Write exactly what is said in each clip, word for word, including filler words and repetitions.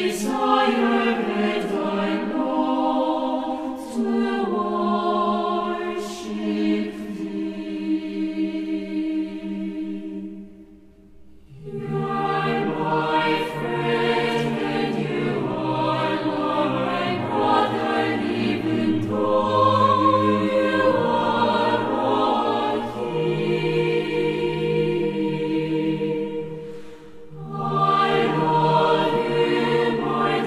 Desire and I long to worship thee. You are my friend and you are my brother, even though you are a king. I love you, my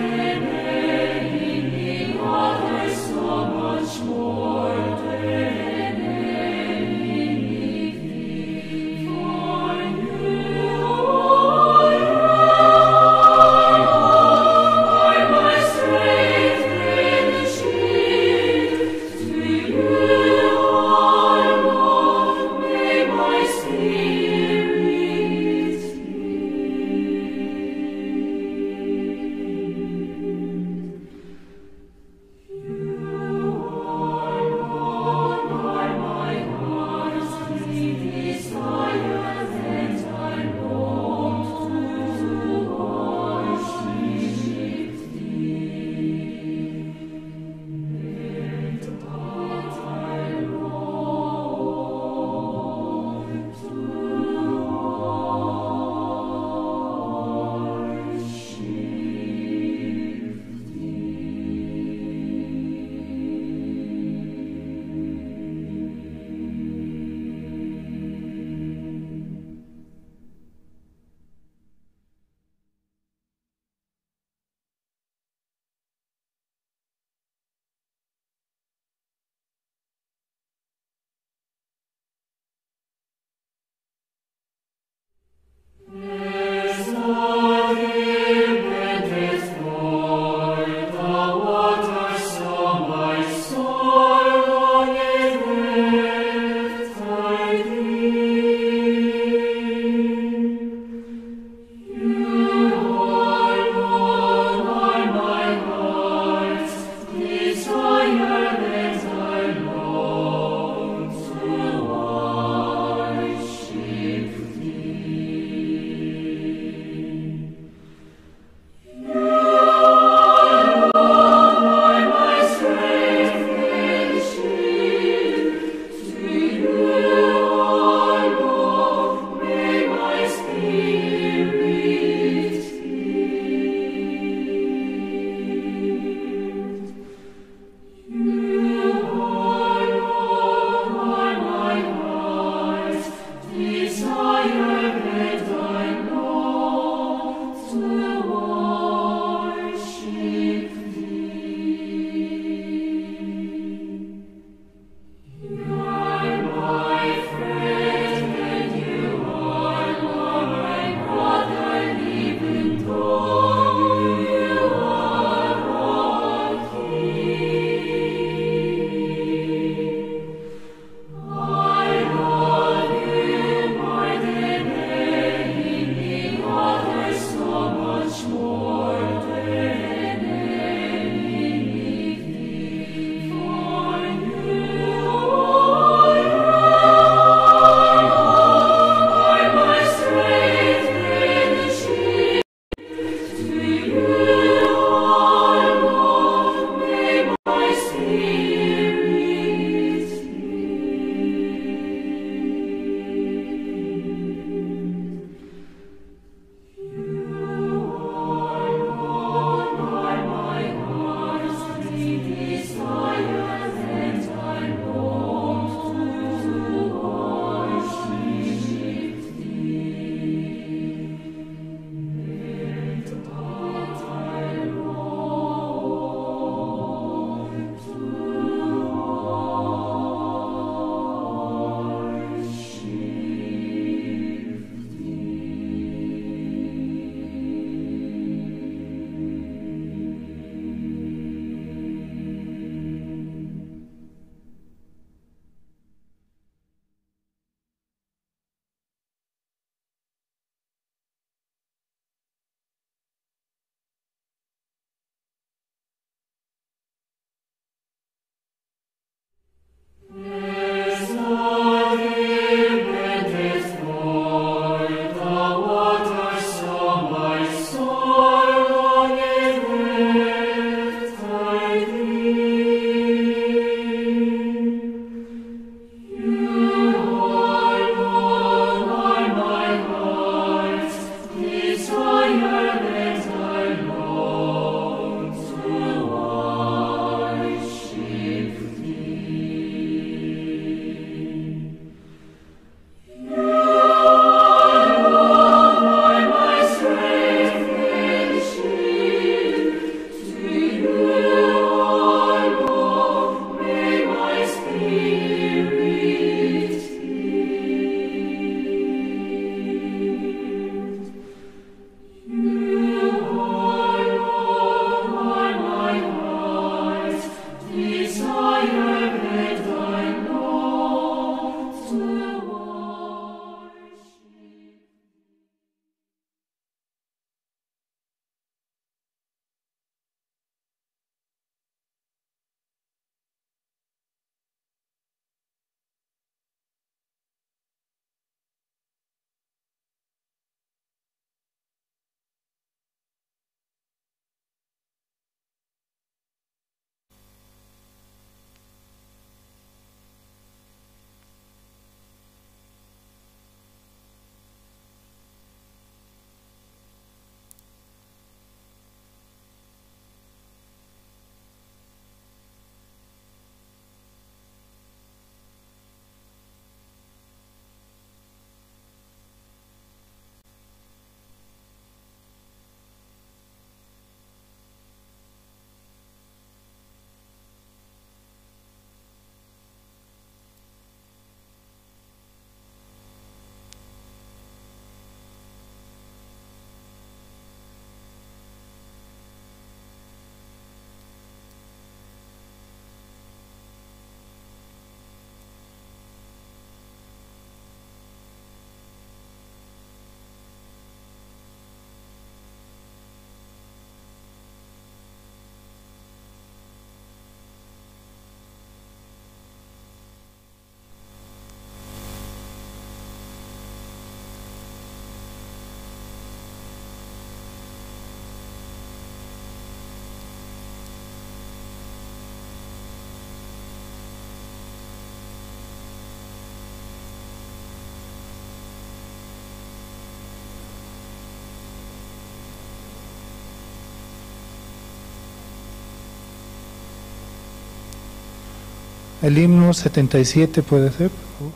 El himno setenta y siete, ¿puede ser, por favor?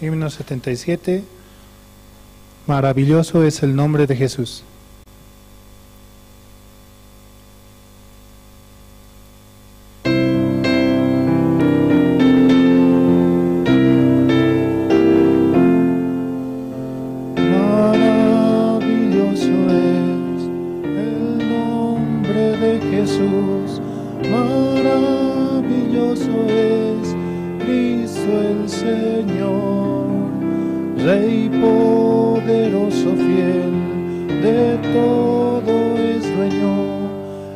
Himno setenta y siete. Maravilloso es el nombre de Jesús. Maravilloso es el nombre de Jesús, maravilloso es Cristo el Señor, Rey poderoso, fiel, de todo es dueño.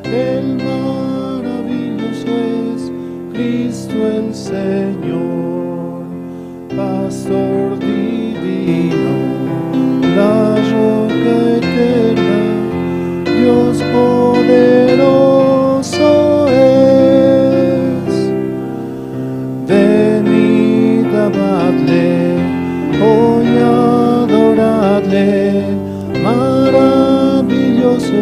El maravilloso es Cristo el Señor, Pastor divino, la roca eterna, Dios poderoso es. Venid, amadle, hoy adoradle, maravilloso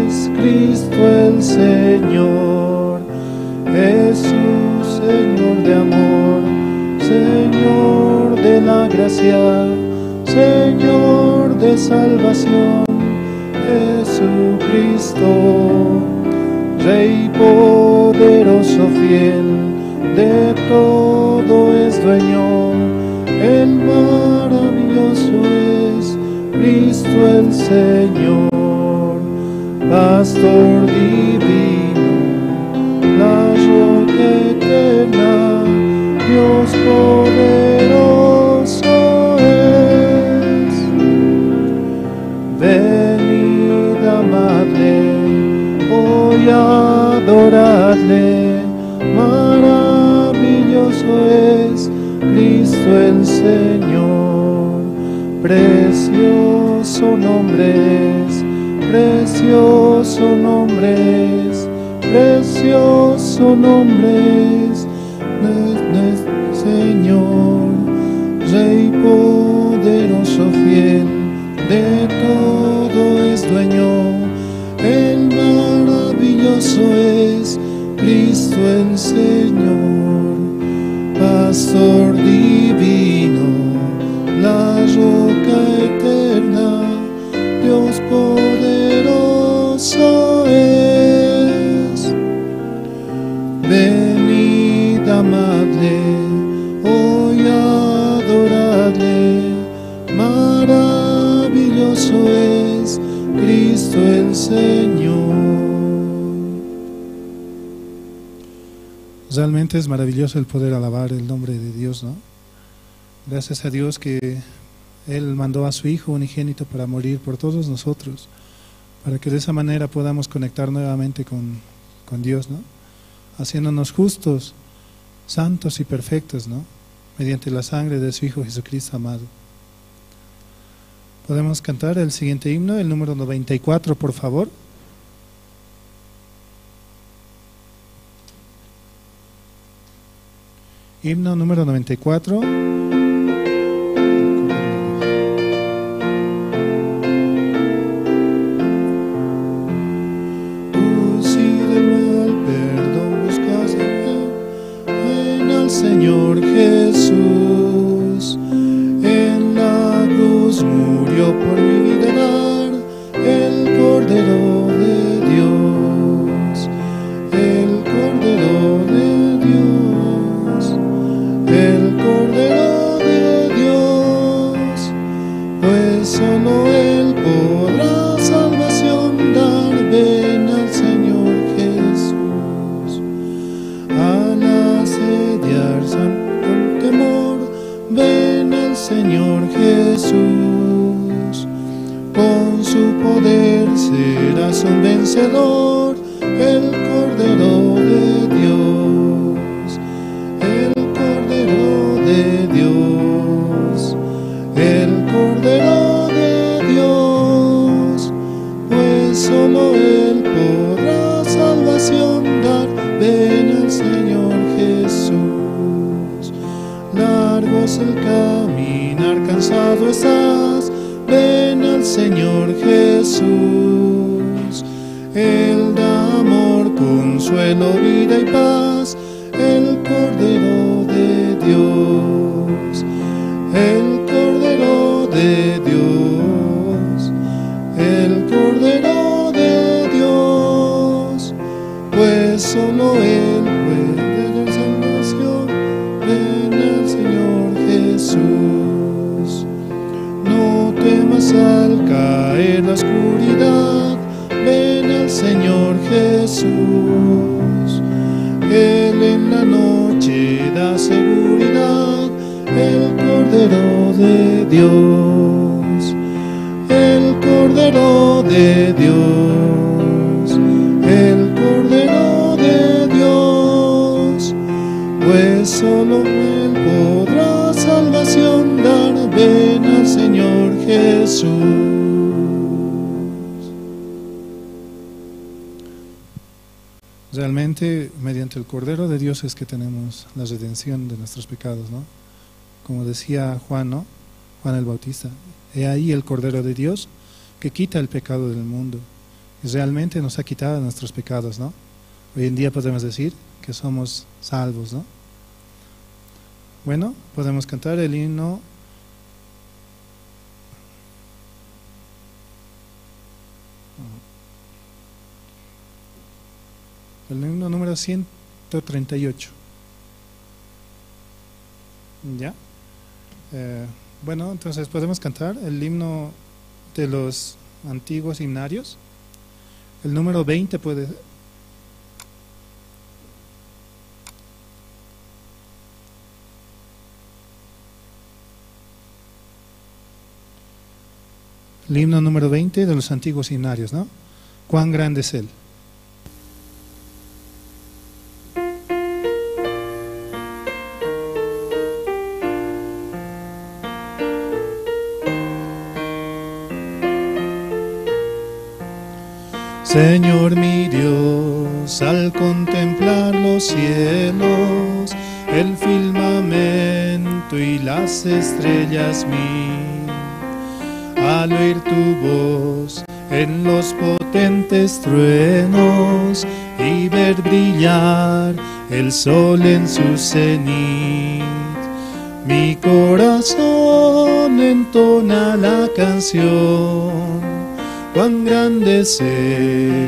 es Cristo el Señor. Jesús, Señor de amor, Señor de la gracia, Señor de salvación, Jesucristo, Rey poderoso, fiel, de todo es dueño, el maravilloso es Cristo el Señor, Pastor divino, la roca eterna, Dios poderoso es. Venid, amadle, hoy adoradle, maravilloso es Cristo el Señor. Precioso nombre es, precioso nombre es, precioso nombre es, nues-, nues-, Señor, Rey poderoso, fiel, de todo es dueño, el maravilloso es Cristo el Señor, Pastor divino, la roca eterna, Dios poderoso es. Venid, amadle, hoy adoradle, maravilloso es Cristo el Señor. Realmente es maravilloso el poder alabar el nombre de Dios, ¿no? Gracias a Dios que Él mandó a su Hijo unigénito para morir por todos nosotros, para que de esa manera podamos conectar nuevamente con, con Dios, ¿no? Haciéndonos justos, santos y perfectos, ¿no? Mediante la sangre de su Hijo Jesucristo amado. Podemos cantar el siguiente himno, el número noventa y cuatro, por favor. Himno número noventa y cuatro. Tú si del mal perdón buscas, ven al Señor Jesús. En la cruz murió por mi vida dar el Cordero de Dios, el Cordero de Dios, el Cordero de Dios, pues solo Él podrá salvación dar. Ven al Señor Jesús, al asediar San con temor, ven al Señor Jesús. Con su poder serás un vencedor, el Cordero de Dios, el Cordero de Dios, el Cordero de Dios, pues solo Él podrá salvación dar. Ven al Señor Jesús. Largo es el caminar, cansado estás, Ven al Señor Jesús, Él da amor, consuelo, vida y paz. El Cordero de Dios, el Cordero de Dios, el Cordero de Dios, pues solo Él puede dar salvación. Ven al Señor Jesús. No temas al caer la oscuridad, ven al Señor Jesús. Él en la noche da seguridad, el Cordero de Dios, el Cordero de Dios, el Cordero de Dios, pues solo Él podrá salvación dar, ven al Señor Jesús. Realmente, mediante el Cordero de Dios es que tenemos la redención de nuestros pecados, ¿no? Como decía Juan, ¿no? Juan el Bautista, "He ahí el Cordero de Dios que quita el pecado del mundo". Y realmente nos ha quitado nuestros pecados, ¿no? Hoy en día podemos decir que somos salvos, ¿no? Bueno, podemos cantar el himno. El himno número ciento treinta y ocho. ¿Ya? Eh, bueno, entonces podemos cantar el himno de los antiguos himnarios. El número veinte puede. El himno número veinte de los antiguos himnarios, ¿no? Cuán grande es Él. Señor mi Dios, al contemplar los cielos, el firmamento y las estrellas mil, al oír tu voz en los potentes truenos y ver brillar el sol en su cenit, mi corazón entona la canción. Cuán grande es Él,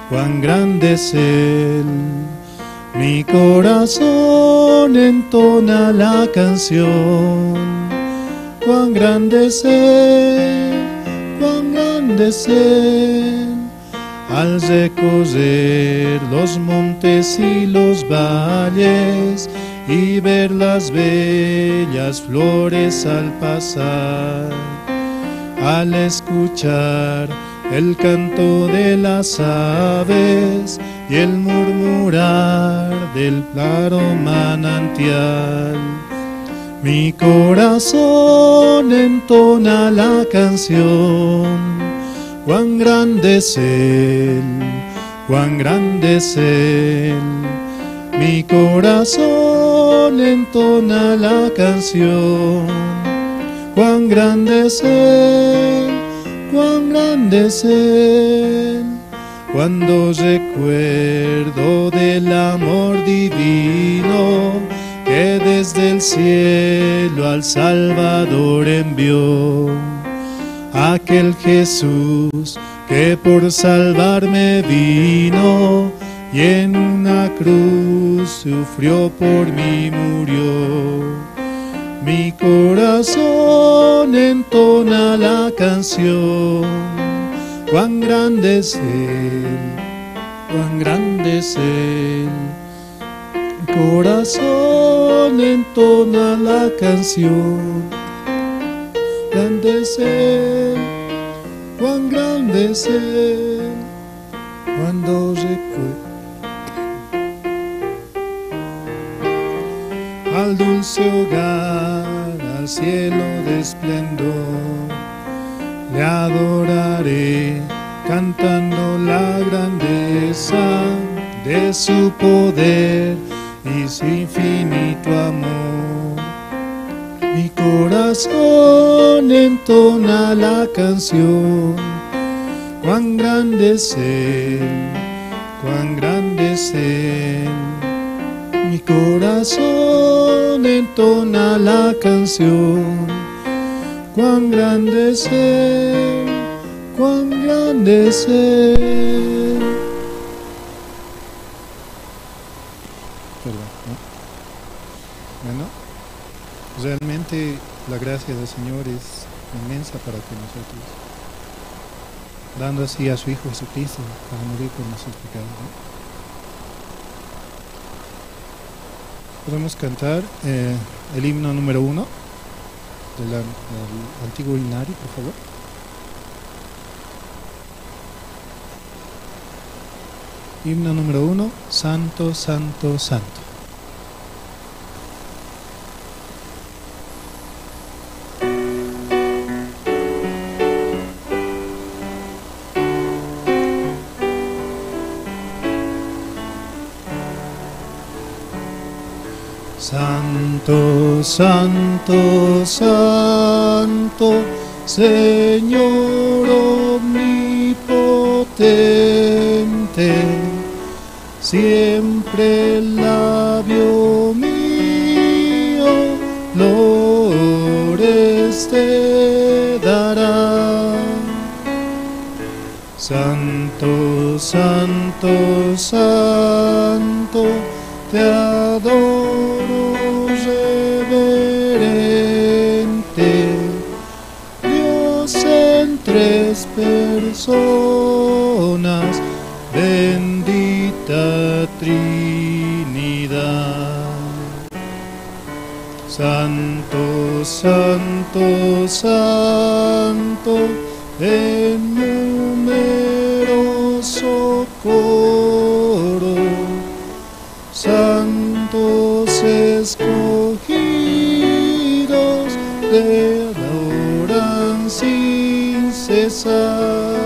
cuán grande es Él. Mi corazón entona la canción. Cuán grande es Él, cuán grande es Él. Al recorrer los montes y los valles y ver las bellas flores al pasar, al escuchar el canto de las aves y el murmurar del claro manantial, mi corazón entona la canción. Cuán grande es Él, cuán grande es Él. Mi corazón entona la canción. Cuán grande es Él, cuán grande es Él. Cuando recuerdo del amor divino que desde el cielo al Salvador envió, aquel Jesús que por salvarme vino y en una cruz sufrió por mí, murió. Mi corazón entona la canción. Cuán grande es Él, cuán grande es Él. Mi corazón entona la canción. Grande es Él, cuán grande es Él. Cuando recuerdo al dulce hogar, al cielo de esplendor, le adoraré cantando la grandeza de su poder y su infinito amor. Mi corazón entona la canción, cuán grande es Él, cuán grande es Él. Mi corazón entona la canción, cuán grande es Él, cuán grande es Él. Perdón, ¿no? Bueno, realmente la gracia del Señor es inmensa para con nosotros, dando así a su Hijo Jesucristo para morir por nuestros pecados, ¿no? Podemos cantar, eh, el himno número uno del an-, del antiguo himnario, por favor. Himno número uno, Santo, Santo, Santo. Santo, santo, santo, Señor omnipotente, siempre el labio mío loores te dará. Santo, santo, santo, te adoro reverente, Dios en tres personas, bendita Trinidad. Santo, santo, santo, en numeroso coro, santos escogidos te adoran sin cesar.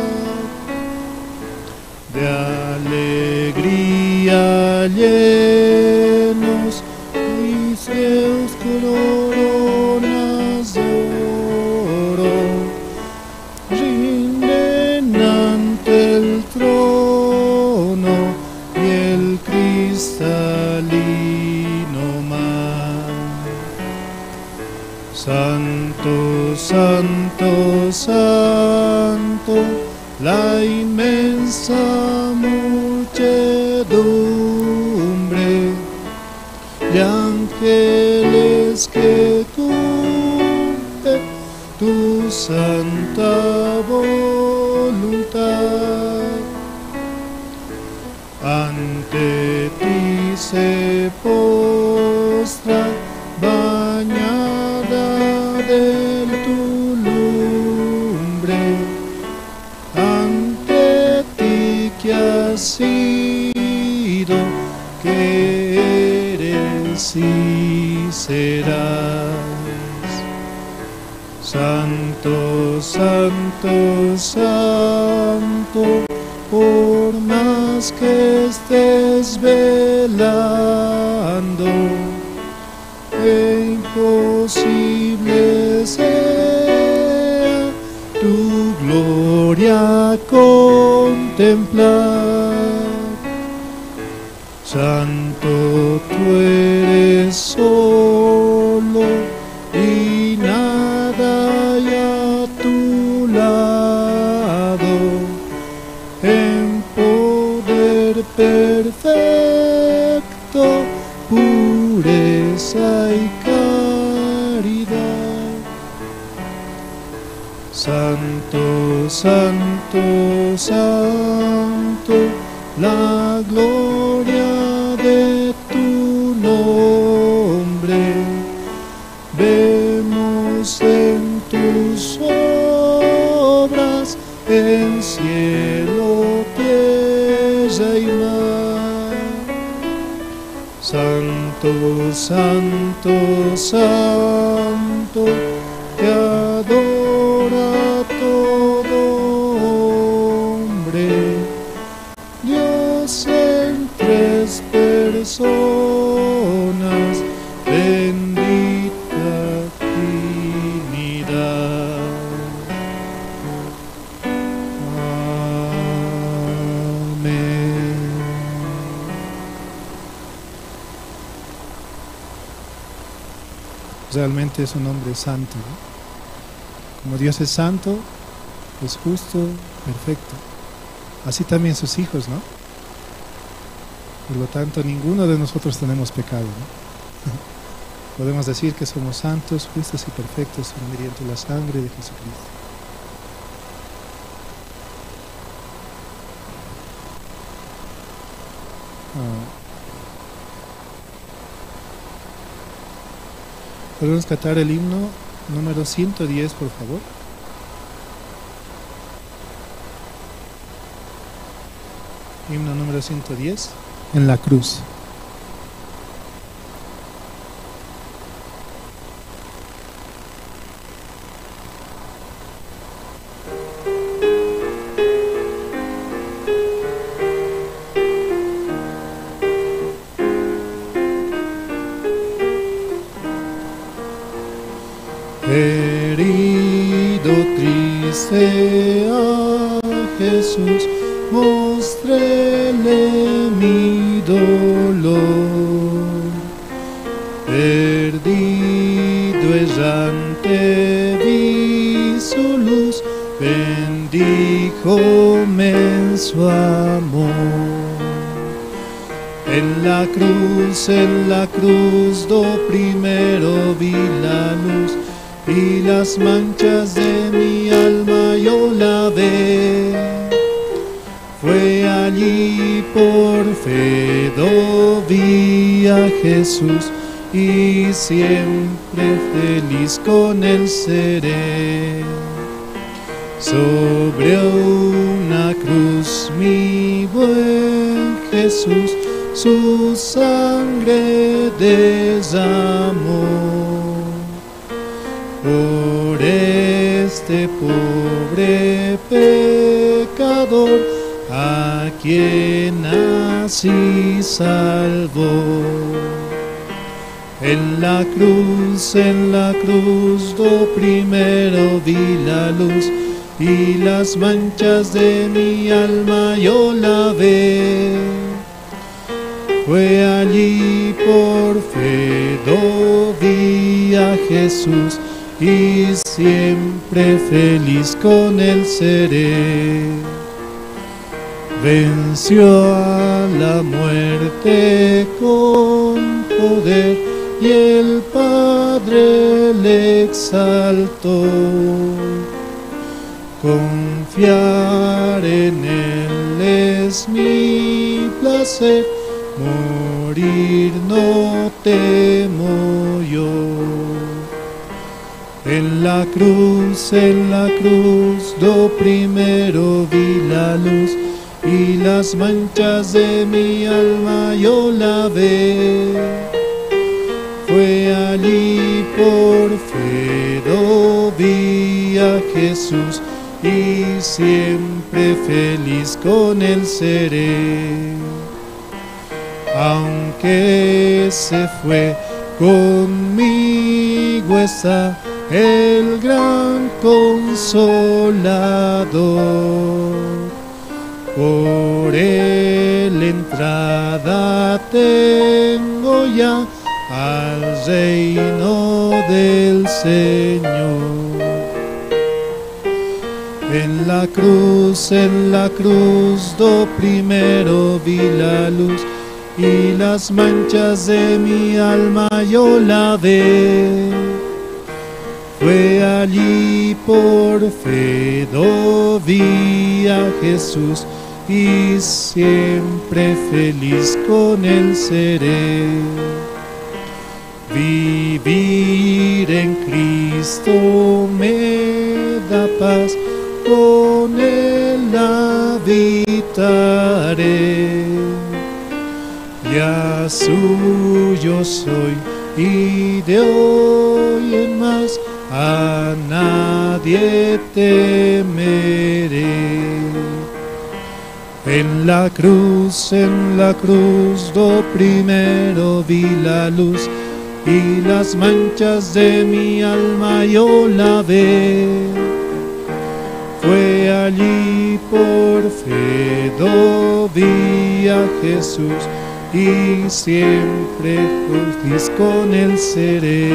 De alegría llenos, mis cielos coronas de oro rinden ante el trono y el cristalino mar. Santo, santo, santo, la inmensa muchedumbre de ángeles que cumple tu santa voluntad. Ante ti se postra, bañada de tu lumbre, ante ti que has sido, que eres y serás. Santo, santo, santo, por más que estés velando, imposible sea tu gloria contemplar. Santo tú eres solo y nada hay a tu lado, en poder perfecto, pureza y caridad. Santo, santo, santo, la gloria de tu nombre. Vemos en tus obras, en cielo, tierra y mar. Santo, santo, santo, te adora todo hombre. Dios en tres personas, bendita Realmente es un hombre santo, ¿no? Como Dios es santo, es justo, perfecto. Así también sus hijos, ¿no? Por lo tanto, ninguno de nosotros tenemos pecado, ¿no? Podemos decir que somos santos, justos y perfectos mediante la sangre de Jesucristo. Ah. ¿Podemos cantar el himno número ciento diez, por favor? Himno número ciento diez, en la cruz. Herido, triste, a Jesús mostrele mi dolor. Perdido, errante, vi su luz, bendíjome en su amor. En la cruz, en la cruz, do primero vi la luz, y las manchas de mi alma yo lavé. Fue allí por fe do vi a Jesús, y siempre feliz con él seré. Sobre una cruz, mi buen Jesús su sangre derramó. Por este pobre pecador, a quien así salvó. En la cruz, en la cruz, do primero vi la luz, y las manchas de mi alma yo lavé. Fue allí por fe do vi a Jesús, y siempre feliz con él seré. Venció a la muerte con poder, y el Padre le exaltó. Confiar en él es mi placer, morir no temo yo. En la cruz, en la cruz, do primero vi la luz, y las manchas de mi alma yo lavé. Fue allí por fe do vi a Jesús, y siempre feliz con él seré. Aunque se fue, conmigo está el gran Consolador. Por él entrada tengo ya al reino del Señor. En la cruz, en la cruz, do primero vi la luz, y las manchas de mi alma yo lavé. Fue allí por fe do vi a Jesús, y siempre feliz con él seré. Vivir en Cristo me da paz, con él habitaré. Ya suyo soy, y de hoy en más a nadie temeré. En la cruz, en la cruz, do primero vi la luz, y las manchas de mi alma yo lavé. Fue allí por fe do vi a Jesús, y siempre feliz con él seré.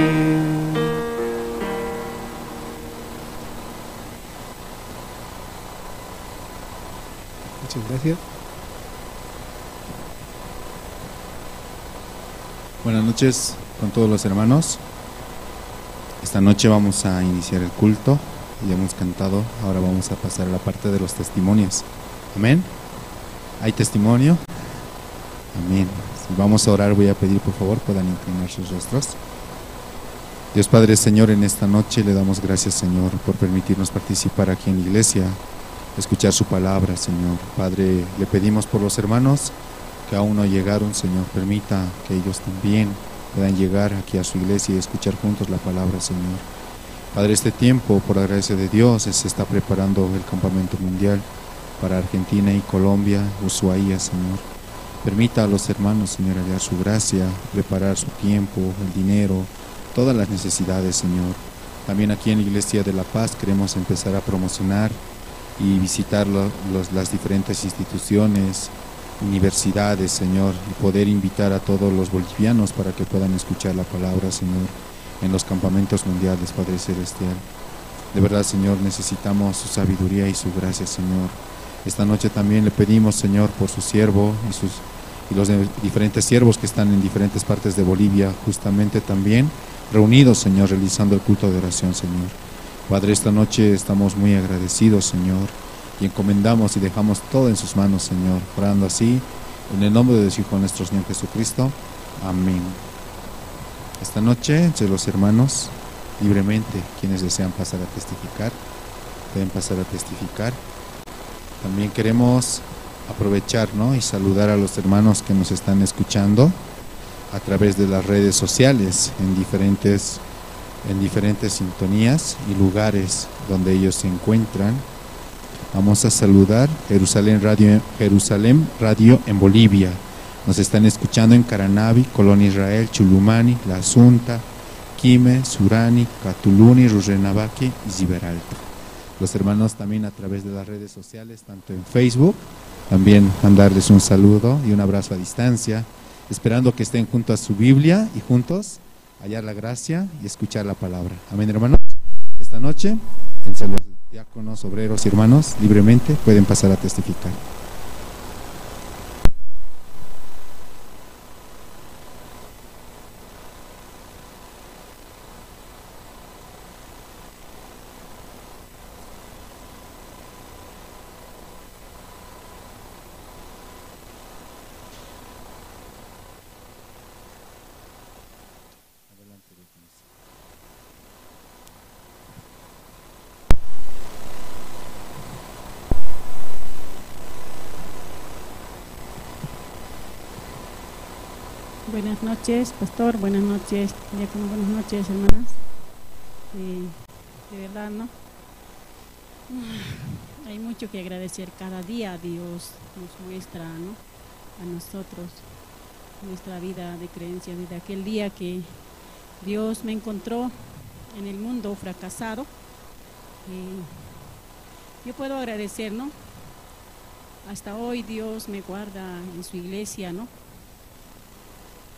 Buenas noches con todos los hermanos. Esta noche vamos a iniciar el culto. Ya hemos cantado, ahora vamos a pasar a la parte de los testimonios. Amén. ¿Hay testimonio? Amén. Si vamos a orar, voy a pedir, por favor, puedan inclinar sus rostros. Dios Padre, Señor, en esta noche le damos gracias, Señor, por permitirnos participar aquí en la iglesia, escuchar su palabra, Señor. Padre, le pedimos por los hermanos que aún no llegaron, Señor. Permita que ellos también puedan llegar aquí a su iglesia y escuchar juntos la palabra, Señor. Padre, este tiempo, por la gracia de Dios, se está preparando el campamento mundial para Argentina y Colombia, Ushuaia, Señor. Permita a los hermanos, Señor, hallar su gracia, preparar su tiempo, el dinero, todas las necesidades, Señor. También aquí en la Iglesia de La Paz queremos empezar a promocionar y visitar lo-, los, las diferentes instituciones, universidades, Señor, y poder invitar a todos los bolivianos para que puedan escuchar la palabra, Señor, en los campamentos mundiales, Padre Celestial. De verdad, Señor, necesitamos su sabiduría y su gracia, Señor. Esta noche también le pedimos, Señor, por su siervo y sus, y los de-, diferentes siervos que están en diferentes partes de Bolivia, justamente también reunidos, Señor, realizando el culto de oración, Señor. Padre, esta noche estamos muy agradecidos, Señor, y encomendamos y dejamos todo en sus manos, Señor, orando así en el nombre de su Hijo, nuestro Señor Jesucristo. Amén. Esta noche, entre los hermanos, libremente, quienes desean pasar a testificar, pueden pasar a testificar. También queremos aprovechar, ¿no? Y saludar a los hermanos que nos están escuchando a través de las redes sociales en diferentes, en diferentes sintonías y lugares donde ellos se encuentran. Vamos a saludar Jerusalén Radio, Jerusalén Radio en Bolivia. Nos están escuchando en Caranavi, Colón Israel, Chulumani, La Asunta, Quime, Surani, Catuluni, Rurrenabaque y Riberalta. Los hermanos también a través de las redes sociales, tanto en Facebook, también mandarles un saludo y un abrazo a distancia, esperando que estén junto a su Biblia y juntos hallar la gracia y escuchar la palabra. Amén, hermanos. Esta noche, entre los diáconos, obreros y hermanos, libremente pueden pasar a testificar. Adelante, diácono. Buenas noches, pastor. Buenas noches, diácono. Buenas noches, hermanas. Eh, de verdad, ¿no? Hay mucho que agradecer. Cada día Dios nos muestra, ¿no? A nosotros, nuestra vida de creencia, desde aquel día que Dios me encontró en el mundo fracasado. Eh, yo puedo agradecer, ¿no? Hasta hoy Dios me guarda en su iglesia, ¿no?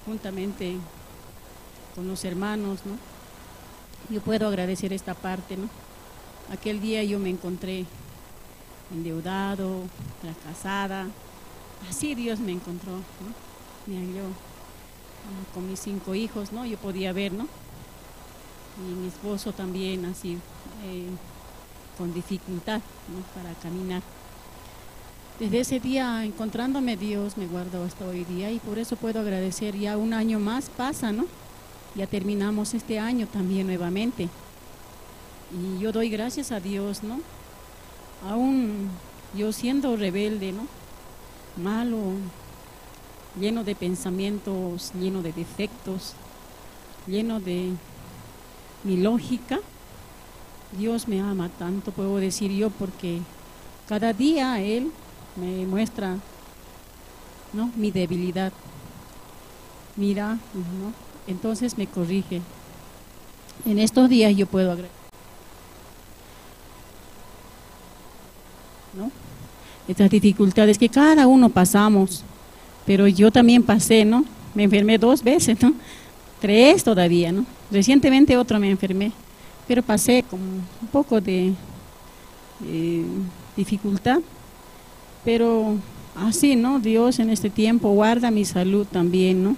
Juntamente con los hermanos, ¿no? Yo puedo agradecer esta parte, ¿no? Aquel día yo me encontré endeudado, fracasada. Así Dios me encontró, ¿no? Me halló, ah, con mis cinco hijos, ¿no? Yo podía ver, ¿no? Y mi esposo también así, eh, con dificultad, ¿no? Para caminar. Desde ese día, encontrándome, Dios me guardó hasta hoy día y por eso puedo agradecer. Ya un año más pasa, ¿no? Ya terminamos este año también nuevamente. Y yo doy gracias a Dios, ¿no? Aún yo siendo rebelde, ¿no? Malo, lleno de pensamientos, lleno de defectos, lleno de mi lógica. Dios me ama tanto, puedo decir yo, porque cada día Él me muestra, ¿no? Mi debilidad. Mira, ¿no? Entonces me corrige. En estos días yo puedo agre-, ¿no? Estas dificultades que cada uno pasamos, pero yo también pasé, ¿no? Me enfermé dos veces, ¿no? Tres todavía, ¿no? Recientemente otro me enfermé, pero pasé como un poco de, eh, dificultad, Pero así, ¿no? Dios en este tiempo guarda mi salud también, ¿no?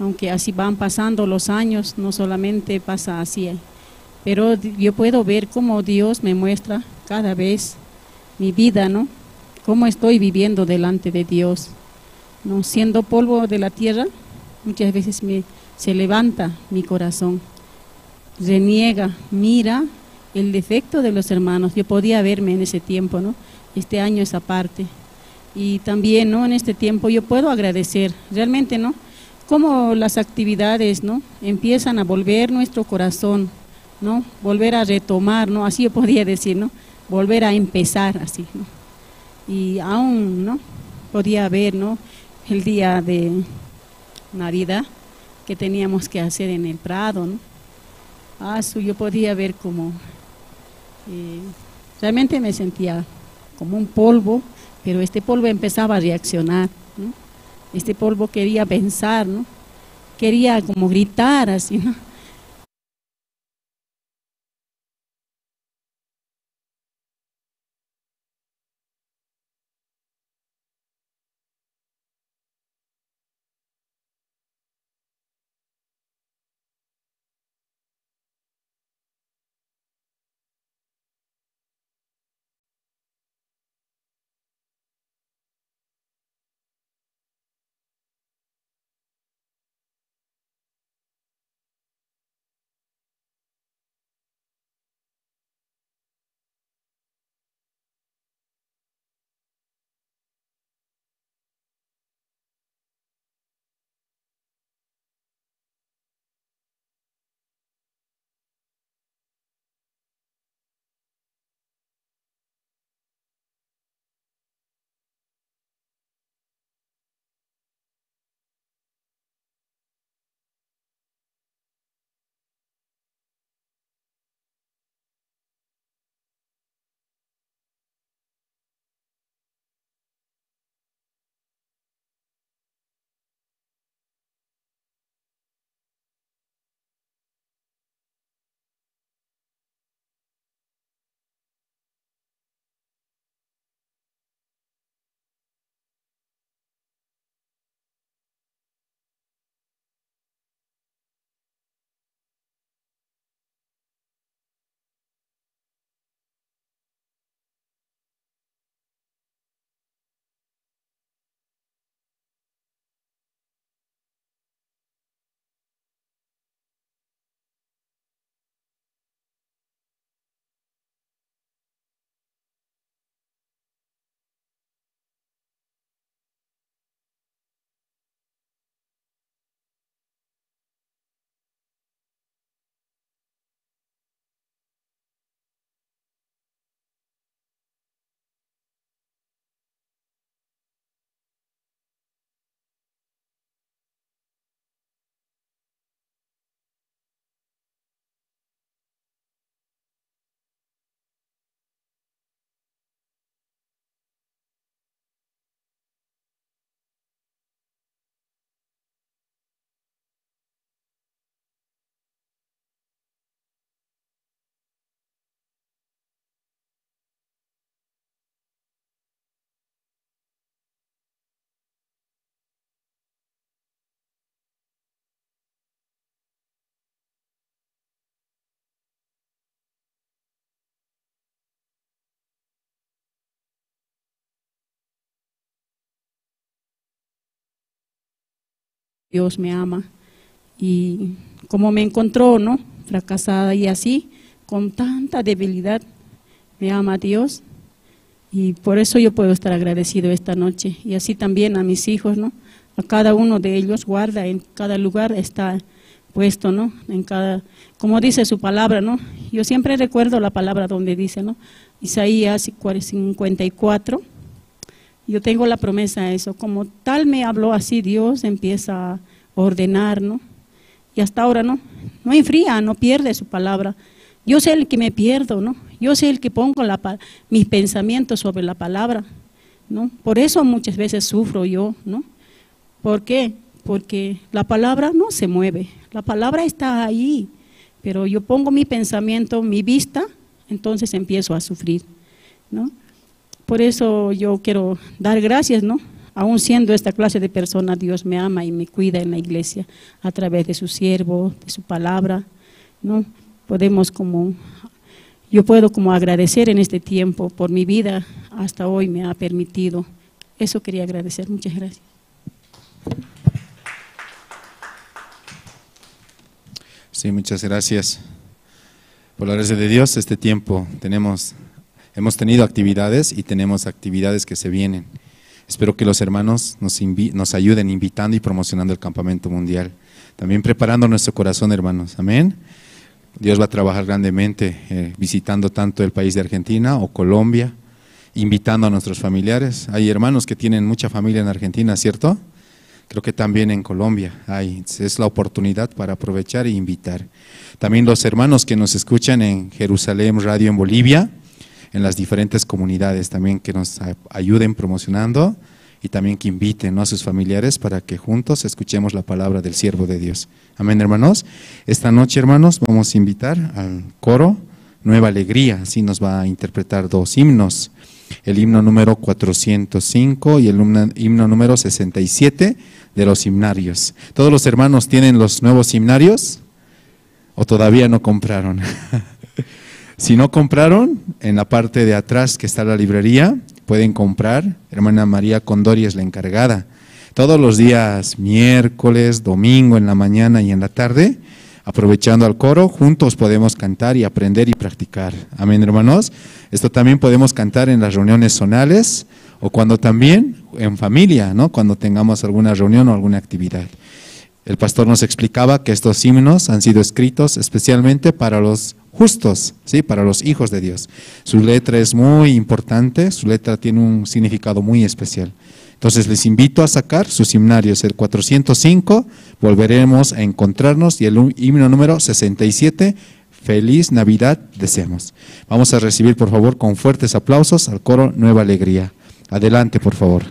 Aunque así van pasando los años, no solamente pasa así, eh, pero di-, yo puedo ver cómo Dios me muestra cada vez mi vida, ¿no? Cómo estoy viviendo delante de Dios, ¿no? Siendo polvo de la tierra, muchas veces me, se levanta mi corazón, reniega, mira el defecto de los hermanos. Yo podía verme en ese tiempo, ¿no? Este año esa parte. Y también, ¿no? En este tiempo yo puedo agradecer, realmente, ¿no? Cómo las actividades, ¿no? Empiezan a volver nuestro corazón, ¿no? Volver a retomar, ¿no? Así yo podía decir, ¿no? Volver a empezar así, ¿no? Y aún, ¿no? Podía ver, ¿no? El día de Navidad que teníamos que hacer en el prado, ¿no? Ah, su, yo podía ver como, eh, realmente me sentía como un polvo, pero este polvo empezaba a reaccionar, ¿no? Este polvo quería pensar, ¿no? Quería como gritar así, ¿no? Dios me ama. Y como me encontró, ¿no? Fracasada y así, con tanta debilidad, me ama Dios. Y por eso yo puedo estar agradecido esta noche. Y así también a mis hijos, ¿no? A cada uno de ellos guarda en cada lugar, está puesto, ¿no? En cada, como dice su palabra, ¿no? Yo siempre recuerdo la palabra donde dice, ¿no? Isaías cuare-, cincuenta y cuatro. Yo tengo la promesa a eso. Como tal me habló así Dios, empieza a ordenar, ¿no? Y hasta ahora no, no enfría, no pierde su palabra. Yo sé el que me pierdo, ¿no? Yo sé el que pongo la pa-, mis pensamientos sobre la palabra, ¿no? Por eso muchas veces sufro yo, ¿no? ¿Por qué? Porque la palabra no se mueve, la palabra está ahí, pero yo pongo mi pensamiento, mi vista, entonces empiezo a sufrir, ¿no? Por eso yo quiero dar gracias, ¿no? Aún siendo esta clase de persona, Dios me ama y me cuida en la iglesia a través de su siervo, de su palabra, ¿no? Podemos como, yo puedo como agradecer en este tiempo por mi vida, hasta hoy me ha permitido. Eso quería agradecer. Muchas gracias. Sí, muchas gracias. Por la gracia de Dios, este tiempo tenemos, hemos tenido actividades y tenemos actividades que se vienen. Espero que los hermanos nos, invi- nos ayuden invitando y promocionando el campamento mundial. También preparando nuestro corazón, hermanos. Amén. Dios va a trabajar grandemente, eh, visitando tanto el país de Argentina o Colombia, invitando a nuestros familiares. Hay hermanos que tienen mucha familia en Argentina, ¿cierto? Creo que también en Colombia hay. Es la oportunidad para aprovechar e invitar. También los hermanos que nos escuchan en Jerusalén Radio en Bolivia, en las diferentes comunidades también que nos a- ayuden promocionando y también que inviten, ¿no?, a sus familiares para que juntos escuchemos la palabra del siervo de Dios. Amén, hermanos. Esta noche, hermanos, vamos a invitar al coro Nueva Alegría. Así nos va a interpretar dos himnos. El himno número cuatrocientos cinco y el himno, himno número sesenta y siete de los himnarios. ¿Todos los hermanos tienen los nuevos himnarios? ¿O todavía no compraron? Si no compraron, en la parte de atrás que está la librería, pueden comprar. Hermana María Condori es la encargada. Todos los días, miércoles, domingo, en la mañana y en la tarde, aprovechando al coro, juntos podemos cantar y aprender y practicar. Amén, hermanos. Esto también podemos cantar en las reuniones zonales o cuando también en familia, ¿no? Cuando tengamos alguna reunión o alguna actividad. El pastor nos explicaba que estos himnos han sido escritos especialmente para los justos, ¿sí? Para los hijos de Dios. Su letra es muy importante, su letra tiene un significado muy especial. Entonces les invito a sacar sus himnarios, el cuatrocientos cinco, volveremos a encontrarnos, y el himno número sesenta y siete, Feliz Navidad deseamos. Vamos a recibir, por favor, con fuertes aplausos al coro Nueva Alegría. Adelante, por favor.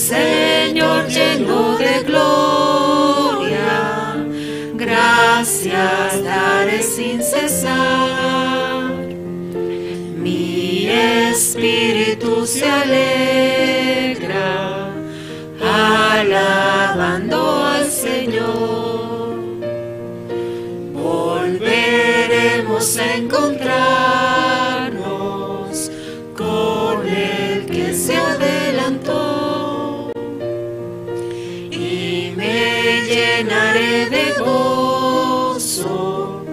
Señor lleno de gloria, gracias daré sin cesar. Mi espíritu se alegra alabando al Señor. Volveremos a encontrarnos con el que se adelantó. Y me llenaré de gozo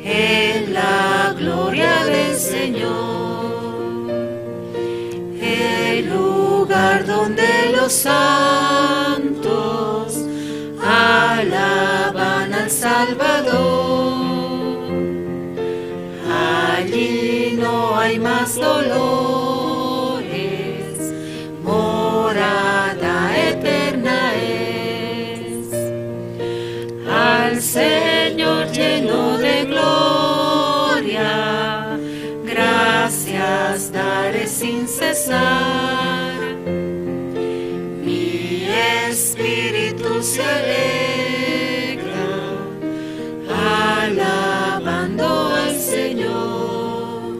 en la gloria del Señor, el lugar donde los santos alaban al Salvador. Allí no hay más dolores, morada eterna es. Al Señor lleno de gloria, gracias daré sin cesar. Mi espíritu se alegra alabando al Señor.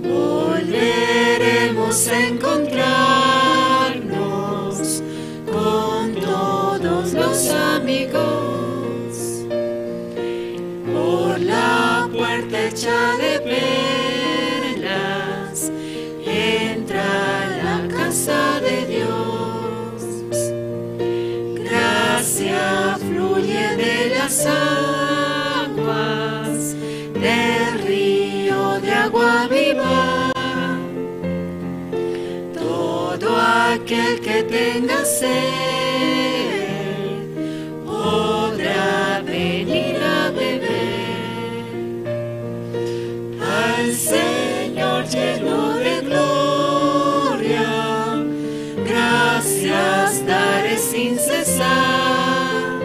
Volveremos a encontrarnos con todos los amigos por la puerta hecha de perlas. Entra a la casa de Dios. Gracia fluye de las aguas, del río de agua viva. Todo aquel que tenga sed podrá venir a beber. Al Señor lleno de gloria, gracias daré sin cesar.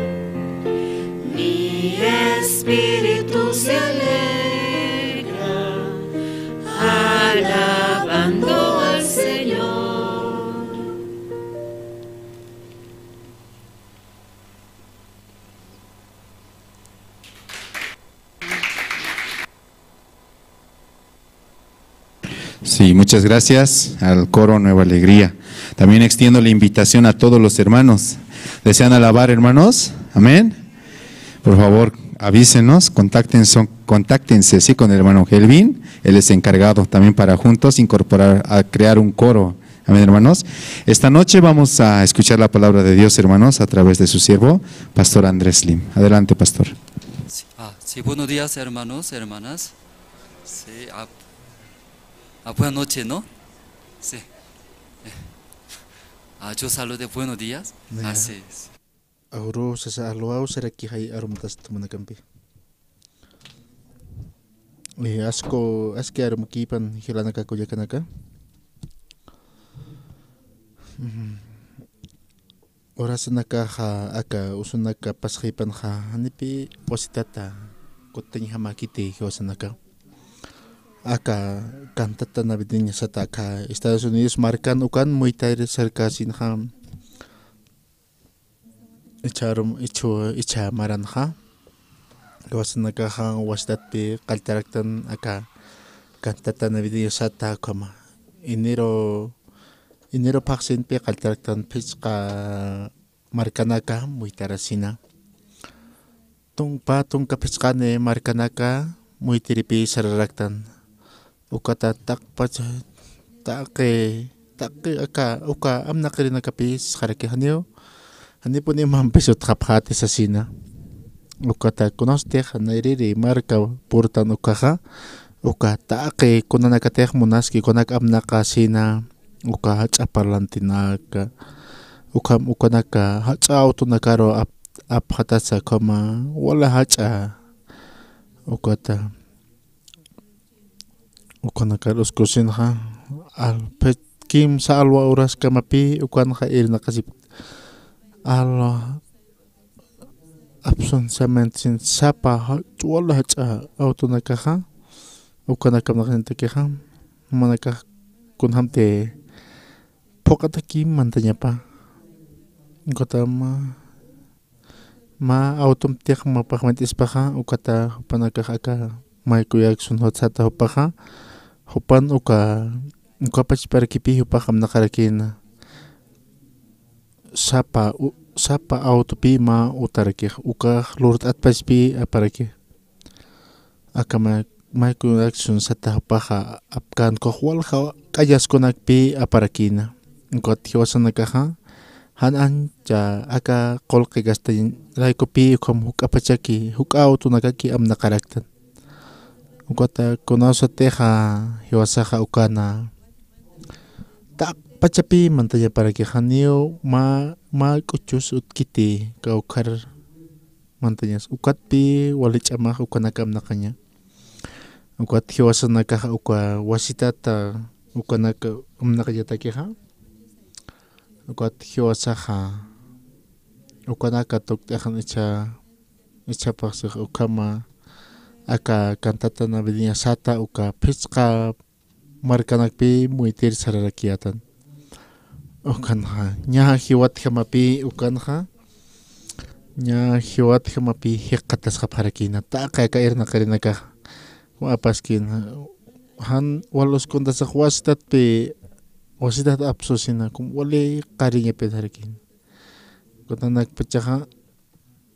Mi espíritu se alegra alabando al Señor. Sí, muchas gracias al coro Nueva Alegría. También extiendo la invitación a todos los hermanos. ¿Desean alabar, hermanos? Amén. Por favor, avísenos, contáctense, contáctense, sí, con el hermano Gelvin. Él es encargado también para juntos incorporar, a crear un coro. Amén, hermanos. Esta noche vamos a escuchar la palabra de Dios, hermanos, a través de su siervo, pastor Andrés Lim. Adelante, pastor. Sí, ah, sí, buenos días, hermanos, hermanas. Sí, ah, ah, buenas noches, ¿no? Sí. Ah, yo saludé buenos días. Ah, sí, sí. Awru sasa alwaw saraki jay arumtas tumanakampi. Eh, asko, aski arumkipan jilanaka kullakanaka. Mm. Urasanakaxa aka usunaka pasxipanxa janipi wasitata kutiñjamakiti jiwasanaka. Aka cantata navideña sata aka Estados Unidos markan ukan muytari sarkasinxa. Ichharum, ichhu, ichha maranxa. Jiwasanakaxa wasitatpi qalltaraktan aka cantata navideña sata ukhama. Enero, enero phaxsinpi qalltaraktan phichqa markanaka muytarasina. Tunka, tunka phichqani markanaka muytiripi sararaktan. Ukata taqpacha, taqi, taqi aka, uka amnaqirinakapis saraki janiw, janipuni mampis utjapxäti sasina. Ukata kunastix nayrïri marka purtan ukaxa, uka taqi kunanakatix munaski ukanak amnaqasina, uka jach'a parlantinaka, ukham ukanaka jach'a awtunakaru ap-, apxatasa ukhama, wala jach'a ukata. Ukanakar uskusinxa, al phit kimsa alwa uraskamapi, ukanxa irnaqasip. Alwa apsun samintin sapa ja-, wala jach'a awtunakaxa, ukanakamnaqasintakixa, jumanakax kunjamti phuq'ataki mantañapa. Ukata mä, mä automtix mä paxmant'ispaxa, ukata jupanakax aka maykuyak sunxutsata jupaxa, jupan uka, uka pachparakipï jupax amnaqarakïna. Sapa, u-, sapa autopï mä utarakix, ukax lurt'atpachpï aparaki. Aka mä, maykunak sunsata jupaxa apkäntkux walja k'allaskunakpï aparakïna. Ukat jiwasanakaxa, jan ancha aka qullqi gastañaraykupï ukham juk'apachaki, juk'a autonakaki amnaqaraktan. Ukata kunawsatixa jiwasaxa ukana taqpachapï mantañaparakixa, janiw mä, mä k'uchus utkiti kawkhar mantañas. Ukatpï wali ch'amax ukanak amnaqaña. Ukat jiwasanakax uka wasitata ukanak amnaqañatakixa. Ukat jiwasaxa ukanaka tukt'axan ichha, ichhapaxsix ukhama aka cantata navideña sata uka phisqa markanakpï muytir sararakiyätan. Ukanxa, ña jiwatjamapï ukanxa, ña jiwatjamapï jikxatasxapxarakïna, taqi aka irnaqirinakax apaskïna. Jan waluskuntasax wasitatpï, wasitat apsusina, kum wali qariñapï sarakïna. Ukanakpachaxa,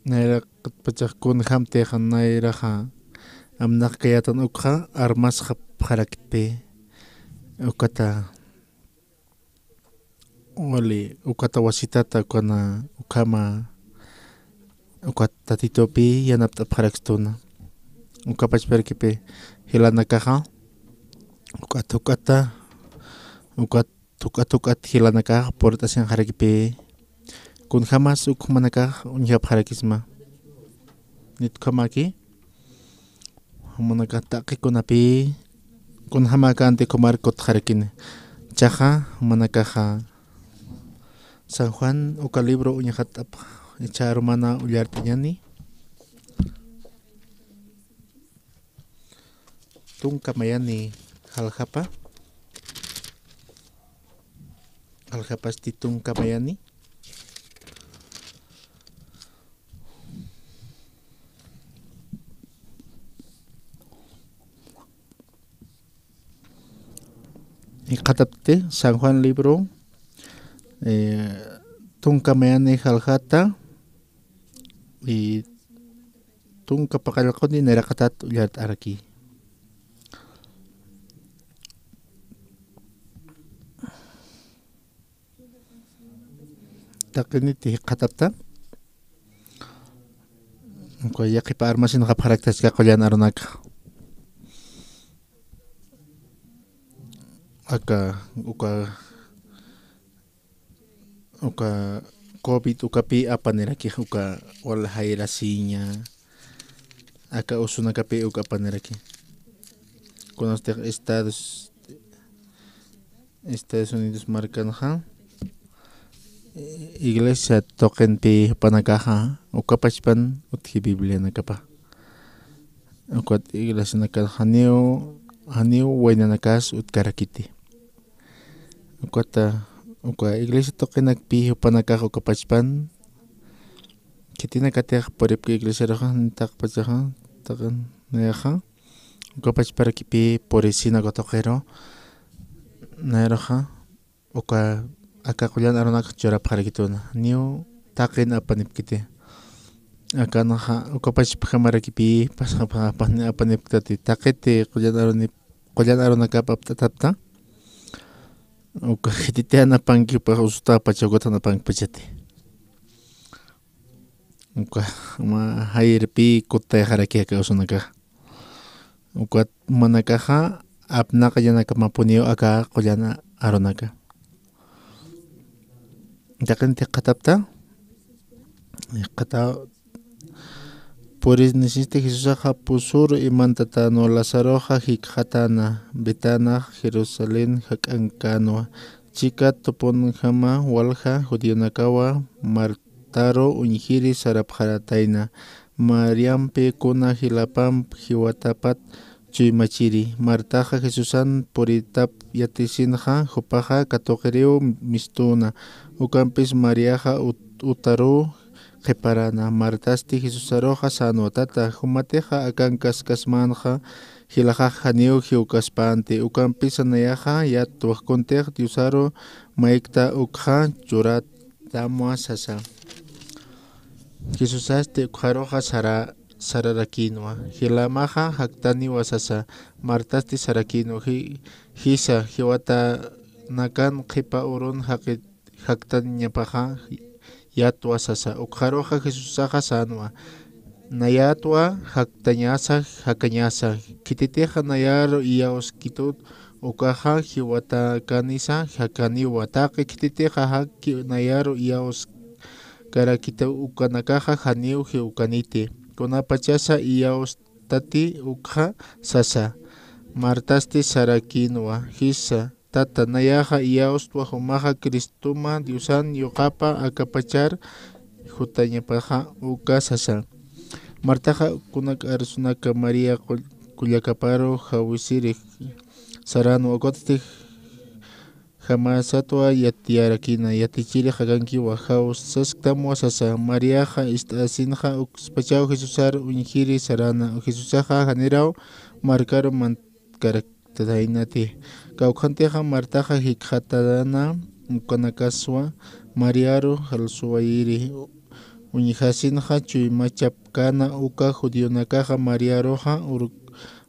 nayraqatpachax kunjamtix nayraxa amnaqkayätan ukxa armasxapxaraktpï. Ukata wali, ukata wasitata ukana, ukhama, ukat Tatitupï yanapt'apxarakstuna. Uka pachparakipï jilanakaxa, ukat, ukata, ukat, ukat, ukat jilanakax purt'asinxarakipï. Kunjamas uk jumanakax uñjapxarakisma. Nit ukhamaki, jumanakax taqi kunapï, kunjamäkänti ukham kutxarakini. Jichhaxa, jumanakaxa, San Juan uka libro uñxatt'apx, jichha arumana ullart'añäni. Tunka mayani jaljapa. Jaljapasti tunka mayani. Jikxatapti San Juan libro, eh, tunka mayani jaljata, y tunka paqallquni nayraqatat ullart'araki. Taqiniti jikxatapta. Uka yaqhipa armasinxapxarakta jisk'a qullan arunaka. Aka, uka, uka covid ukapï apaniraki, uka wal jayrasiña, aka usunakapï uk apaniraki. Kunastix Estados, Estados Unidos markanxa, iglesia tuqinpï jupanakaxa, uka pachpan utji Biblianakapa. Ukat iglesianakan janiw, janiw waynanakas utkarakiti. Ukata, uka iglesia tuqinakpï jupanakax uka pachpan, khitinakatix puripki iglesiaruxa, taqpachaxa, taqin, nayaxa, uka pachparakipï purisina uka tuqiru, nayaruxa, uka aka qullan arunak churapxarakituna, niw taqin apanipkiti. Akanxa, uka pachpjamarakipï, pasxapxa apani-, apanipktati, taqiti qullan arunip-, qullan arunakap apt'atapta. Uka khititian apanki, upax usuta apacha, ukatan apankpachati. Uka mä jayrpï kutayxaraki aka usunakax. Ukat jumanakaxa apnaqañanakamapuniw aka qullan arunaka. Taqinti jikxatapta. Jikxata-, purisnisisti Jesusaxa pusur imantatanwa Lazaroxa jikxatana, Betanax Jerusalén jak'ankänwa. Chikat tupunjama walja judionakawa Martaru uñjiri sarapxaratayna. Mariampi kuna jilapamp jiwatapat chuymachiri. Martaxa Jesusan puritap yatisinxa, jupaxa katuqiriw mistuna. Ukampis Mariaxa ut-, utaruw qhiparana. Martasti Jesusaruxa sänwa: Tata, jumatixa akankaskasmänxa, jilaxax janiw jiwkaspänti. Ukampisa nayaxa yatwa, kuntix Diosaru maykta ukxa churatamwa sasa. Jesusasti ukxaruxa sara-, sararakïnwa. Jilamaxa jaktaniwa sasa. Martasti sarakïnwa: Ji-, jisa, jiwatanakan qhipa urun jaqi-, jaktañapaxa yatwa sasa. Ukxaruxa Jesusaxa sänwa: Nayatwa jaktañasa, jakañasa. Khititixa nayaru iyawskitut, ukaxa jiwatakanisa jakaniwa. Taqi khititixa jaki nayaru iyawskarakitu, ukanakaxa janiw jiwkaniti. Kunapachasa iyawstati ukxa sasa. Martasti sarakïnwa: Jisa, Tata, nayaxa iyawstwa, jumaxa Cristoma, Diosan yuqapa, akapachar jutañapaxa uka sasa. Martaxa kunak arsunaka María qull-, kullakaparu jawisiri saranwa, ukatsti jamasatwa yatiyarakïna: Yatichiri, jakankiwa, jawsasktamwa sasa. Mariaxa ist'asinxa ukspachaw Jesusar uñjiri sarana. Jesusaxa janiraw markaru man-, karaktaynati. Kawkhantixa Martaxa jikxatarana, ukanakaswa Mariaru jalsuwayiri. Uñjasinxa chuymachapkäna, uka judionakaxa Mariaruxa ur-,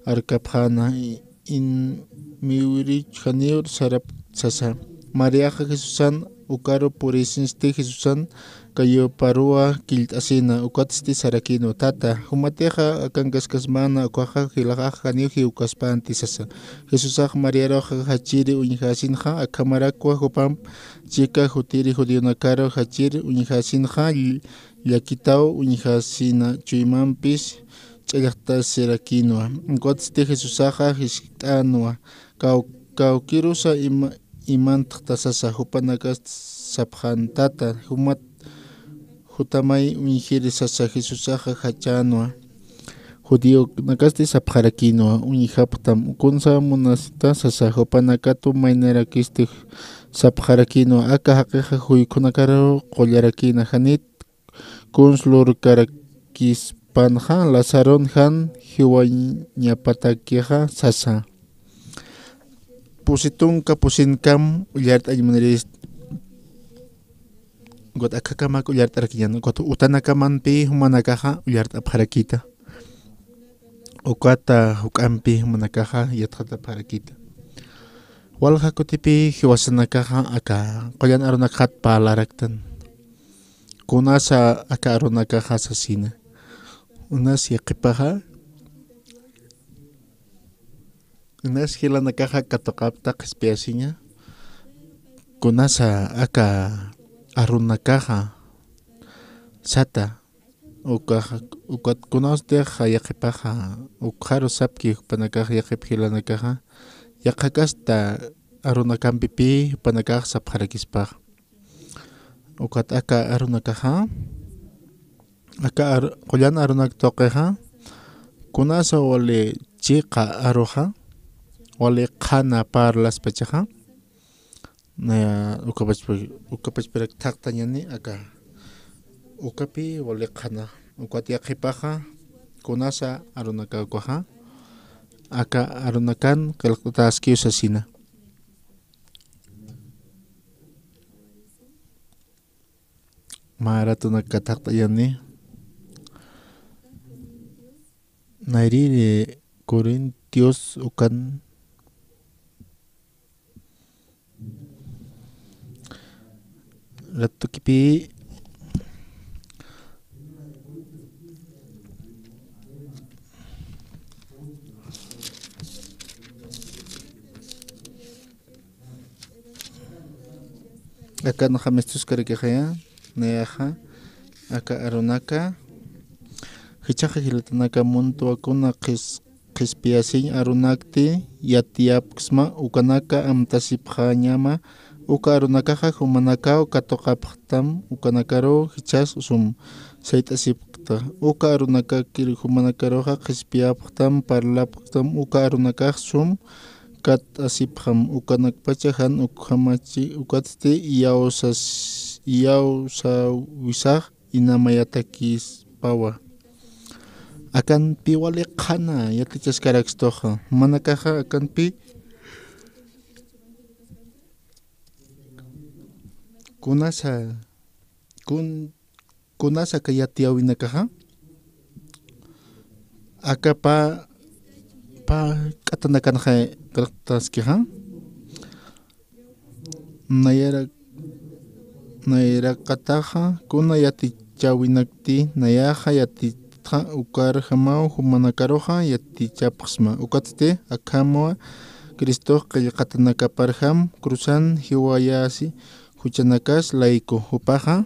arkapxäna, i-, in-, miwirich janiw sarap sasa. Mariaxa Jesusan ukaru purisinsti, Jesusan kayuparuwa killt'asina, ukatsti sarakïnwa: Tata, jumatixa akankaskasmäna, ukaxa jilaxax janiw jiwkaspänti sasa. Jesusax Mariaruxa jachiri uñjasinxa, akhamarakwa jupamp chika jutiri judionakaru jachir uñjasinxa, ll-, llakitaw uñjasina, chuymampis ch'allxtasirakïnwa. Ukatsti Jesusaxa jiskt'änwa: Kaw-, kawkirusa ima-, imantxta sasa. Jupanakasti sapxän: Tata, jumat jutamay uñjiri sasa. Jesusaxa jachänwa. Judionakasti sapxarakïnwa: Uñjapxtam, kunsa munasita sasa. Jupanakatu maynirakisti sapxarakïnwa: Aka jaqixa juykhunakaru qullarakïna, janit kuns lurkarakispanxa, Lazarun jan jiwañapatakixa sasa. Pusi tunka pusinkam ullart'añ munirist. Ukat akhakamak ullart'arakiñän, ukat utanakamanpi jumanakaxa ullart'apxarakïta. Ukata juk'ampi jumanakaxa yatxatapxarakïta. Walja kutipi jiwasanakaxa aka qullan arunakxat parlaraktan. Kunasa aka arunakaxa sasina. Unas yaqhipaxa, unas jilanakaxa katuqapta qhispiyasiña. Kunasa aka arunakaxa sata, ukaxa, ukat kunawstix yaqhipaxa ukxaru sapki jupanakax yaqhip jilanakaxa, yaqhakasta arunakampipi jupanakax sapxarakispax. Ukat aka arunakaxa, aka ar-, qullan arunak tuqixa, kunasa wali chiqa aruxa, wali qhana parlaspachaxa, naya ukapachpa-, ukapachpirak thaqtañani aka ukapi wali qhana, ukat yaqhipaxa, kunasa arunaka ukaxa, aka arunakan qillqt'ataskiw sasina. Mä ratunaka thaqt'ayani. Nayrïri Corintios ukan ratukipi Akanxa mistuskarakixaya, nayaxa, aka arunaka, jichhaxa jilatanaka muntwa kuna qhis-, qhispiyasiñ arunakti yatiyapksma, ukanaka amtasipxañama, Uka arunakaxa jumanakaw katuqapxtam, ukanakaruw jichhas sum sayt'asipxta. Uka arunakakir jumanakaruxa qhispiyapxtam, parlapxtam, uka arunakax sum katt'asipxam, ukanakpacha jan ukjamachi, ukatsti iyawsas-, iyawsawisax inamayatakispawa. Akanpi wali qhana yatichaskarakstuxa, jumanakaxa akanpi kunasa, kun-, kunasa aka yatiyäwinakaxa, aka pä, pä k'atanakanxa qillqtaskixa. Nayara-, nayaraqataxa kuna yatichäwinakti, nayaxa yatitxa ukarjamaw jumanakaruxa yatichapxsma. Ukatsti akhamawa Cristox qillqatanakaparjam cruzan jiwayasi juchanakas layku. Jupaxa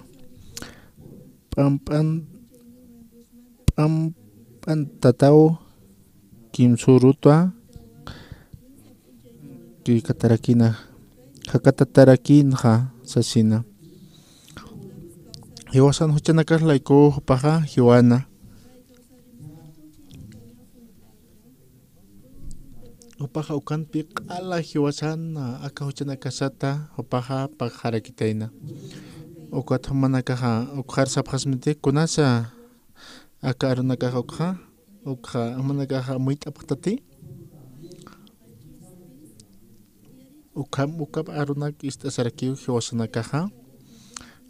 p'amp'an-, p'amp'antataw kimsürutwa kikatarakina, jakatatarakïnxa sasina. Jiwasan juchanakas layku jupaxa jiwana. Jupaxa ukanpi q'ala jiwasan aka juchanakasata jupaxa pagxarakitayna. Ukat jumanakaxa ukxar sapxasmiti, kunasa aka arunakax ukxa, ukxa jumanakaxa amuyt'apxtati. Ukham, ukham arunak ist'asarakiw jiwasanakaxa.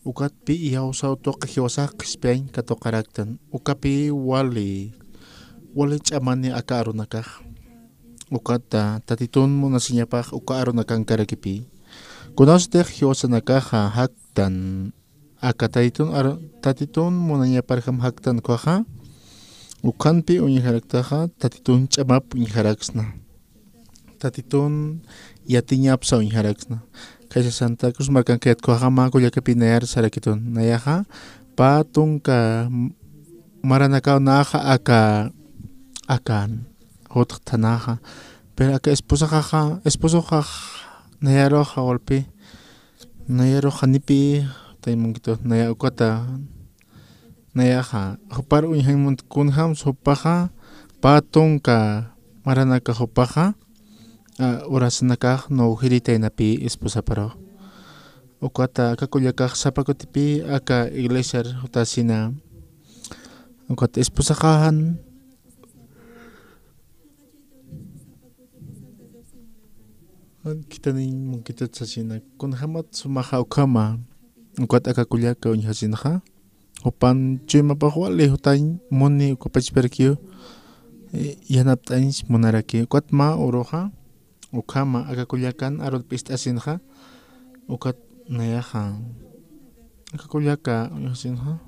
Ukatpi iyawsaw tuqi jiwasax qhispiyañ katuqaraktan. Ukapi wali, wali ch'amani aka arunakax. Ukata Tatitun munasiñapax uka arunakankarakipi. Kunasutix jiwasanakaxa jaktan, aka Tatitun ar-, Tatitun munañaparjam jaktan ukhaxa, ukhanpi uñjaraktaxa, Tatitun ch'amap uñjaraksna. Tatitun yatiñapsa uñjaraksna. Khaysa Santa Cruz markankayat ukhaxa mä kullakapi nayar sarakitun. Nayaxa, pä tunka m-, maranakaw naxa aka, akan jutxtanaxa. Pero aka esposaxaxa, esposoxax nayaruxa walpi. Nayarux janipi, taymunkitu, naya ukata, nayaxa, jupar uñjañ munt kunjams jupaxa, pä tunka maranaka jupaxa, a, urasanakax nuwjiritaynapi esposaparux. Ukata aka kullakax sapa kutipi, aka iglesiar jutasina. Ukata esposaxa jan, jan khithaniñ munkitat sasina, kunjamat sumaxa ukhama, ukat aka kullaka uñjasinxa, jupan chuymapax wali jutañ muni uka pachparakiw, eh, yanapt'añs munaraki, ukat mä uruxa, ukhama aka kullakan arut p'ist'asinxa, ukat nayaxa, aka kullaka uñjasinxa.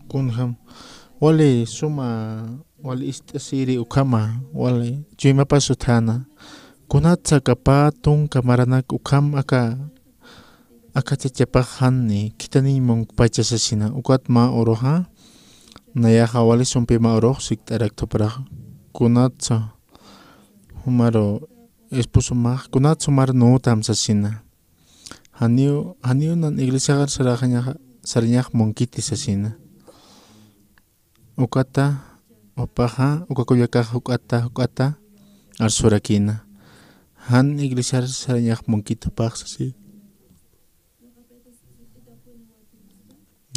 Kunjam, wali suma, wali ist'asiri ukhama, wali chuymapas utjäna. Kunatsa aka pä tunka maranak ukham aka, aka chachapax jani, khithaniñ munkpacha sasina. Ukat mä uruxa, nayaxa wali sumpi mä urux sikt'arakta juparax. Kunatsa, jumaru esposomax, kunatsa jumar nuwtam sasina. Janiw, janiw nan iglesiaxar saraxañax, sarañax munkiti sasina. Ukata, jupaxa, uka kullakax juk'ata, juk'ata, arsurakïna. Jan iglesiar sarañax munkiti jupax sasi.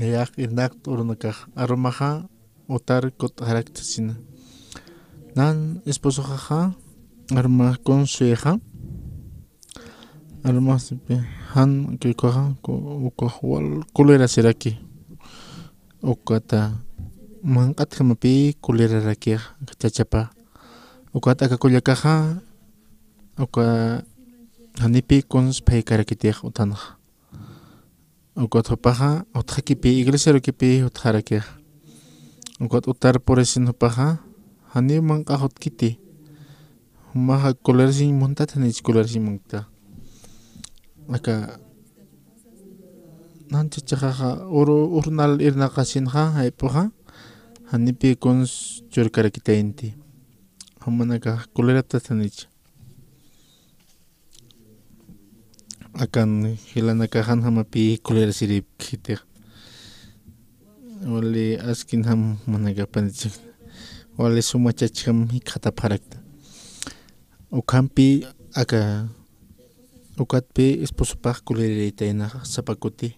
Nayax irnaqt urunakax, arumaxa, utar kut'xarakta sasina. Nan esposoxaxa, arumax kuns suyaxa, arumax sipi, jan kikuxa, ku-, ukax wal kulerasiraki. Ukata, manq'atjamapi kulerarakixa, aka chachapa. Ukat aka kullakaxa, uka janipi kuns phaykarakitix utjanxa. Ukat jupaxa, utjakipi, iglesiarukipi utjarakix. Ukat utar purisin jupaxa, janiw manq'ax utkiti. Jumaxa kulerasiñ muntat, janich kulerasiñ munkta. Aka, nan chachaxaxa, uru, urunal irnaqasinxa, jayp'uxa, janipi kuns churkarakitaynti. Jumanakax kuleraptat janich. akan jilanakaxan jamapi kulerasiripkitix. Wali askin jam manakapanitix. Wali suma chachkam jikxatapxarakta. Ukhampi aka, ukatpi esposopax kulerirïtayna sapa kuti.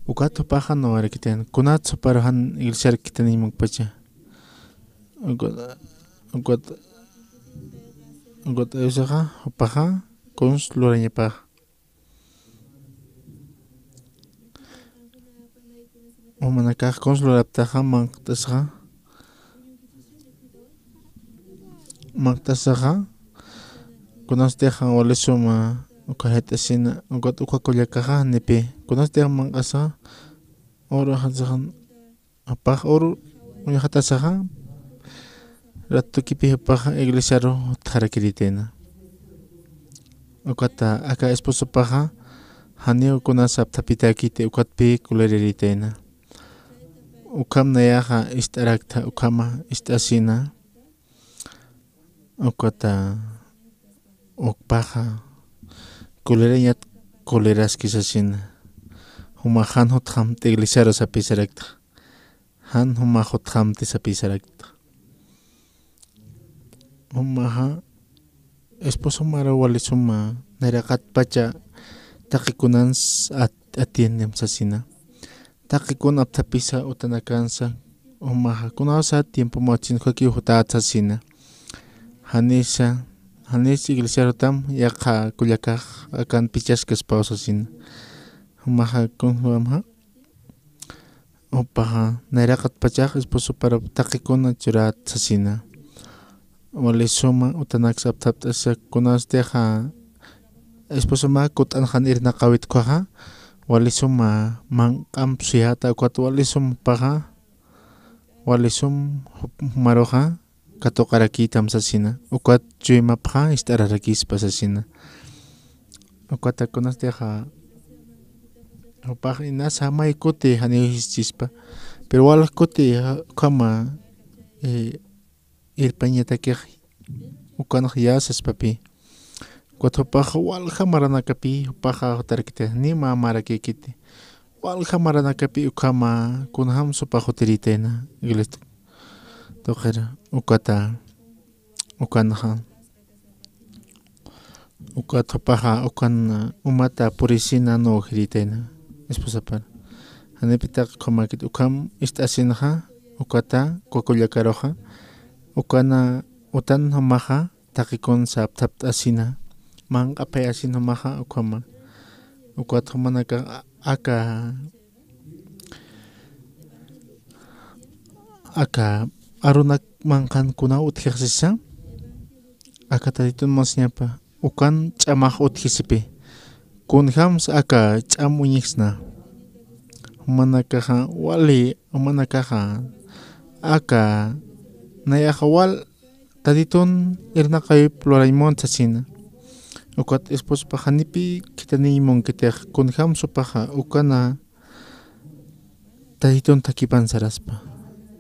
Ukat jupaxa nawarakitayna. Kunat juparu jan iglesiar khithaniñ munkpacha. Ukat, ukat, ukat ayusaxa, jupaxa, kuns lurañapax. Jumanakax kuns luraptaxa, manq't'asaxa, manq't'asaxa, kunasatixa wali suma uka jayt'asina, ukat uka kullakaxa, nipi, kunasatixa manq'asaxa, uru jasaxa, apax uru uñjatasaxa, ratukipi jupaxa iglesiaru jutxarakirïtayna. Ukata aka esposopaxa, janiw kunas apthapitäkiti ukatpi kulerirïtayna. Ukham nayaxa ist'araktha, ukhama ist'asina. Ukata ukpaxa kulerañat kuleraski sasina. Jumax jan jutxamti iglesiaru sapï saraktxa. Jan jumax jutxamti sapï saraktxa. Jumaxa esposomaru wali suma nayraqatpacha taqi kunans at-, atiendem sasina. Taqi kun apthapisa utanakansa, jumaxa kunawsa tiempom utjsin, ukakiw jutät sasina. Janisa, janis iglesiar jutam, yaqha kullakax akan pichaskaspaw sasina. Jumaxa kun juwamxa, jupaxa nayraqatpachax esposoparu taqi kuna churät sasina. Wali suma utanaksa apthapt'asa, kunasatixa esposoma kutt'an jan irnaqäwit ukkhaxa, wali suma manq'amp suyäta, ukat wali sum jupaxa, wali sum jup-, jumaruxa katuqarakïtam sasina, ukat chuymapxa ist'ararakispa sasina. Ukata kunasatixa jupax inasa may kuti janiw jisispa, pero walja kuti ja-, ukhama, eh, irpañatakix ukanx yäsaspapï. Ukat jupax walja maranakapï jupaxa jutarakiti, ni mä marakïkiti. Walja maranakapï ukhama kunjams jupax jutirïtayna iglesia tuqir, ukata, ukanxa. Ukat jupaxa ukan umata purisina nuwjirïtayna esposapar. Janipitaq ukhamäkit, ukham ist'asinxa, ukata uka kullakaruxa, ukana utan jumaxa taqi kunsa apthapt'asina, manq'apayasina jumaxa ukhama. Ukat jumanakax a-, aka, aka arunak manqhan kunaw utjix sisa, aka Tatitun masañapa, ukan ch'amax utjisipï. Kunjams aka ch'am uñjisna. Jumanakaxa wali, jumanakaxa aka nayaxa wal Tatitun irnaqäwip lurañ munt sasina. Ukat esposopax janipi khithaniñ munkitix, kunjams jupaxa ukana Tatitun thakipan saraspa.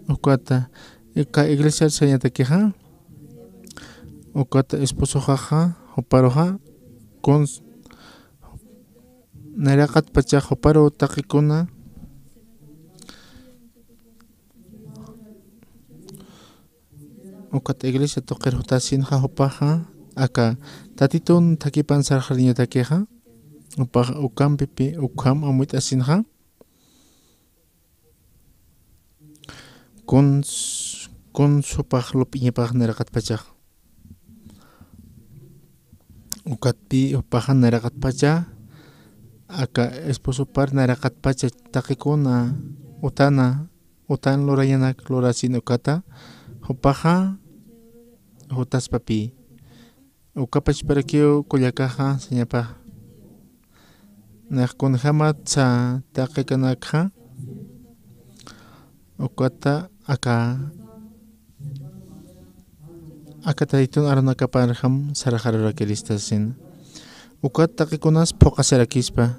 Ukata, aka iglesiar sañatakixa, ukata esposoxaxa, juparuxa, kuns, nayraqatpachax juparu taqi kuna, ukat iglesia tuqir jutasinxa jupaxa, aka Tatitun thakipan sarxariñatakixa, jupax ukampipï ukham amuyt'asinxa, kuns, kuns jupax lup'iñapax nayraqatpachax. Ukatpï jupaxa nayraqatpacha, aka esposopar nayraqatpacha taqi kuna utana, utan lurañanak lurasin ukata, jupaxa jutaspapï. Uka pachparakiw kullakaxa sañapax. Nax kunjämatsa taqi kunakxa, ukata aka, aka Tatitun arunakaparjam sarxarurakirista sasina. Ukat taqi kunas phuqasarakispa.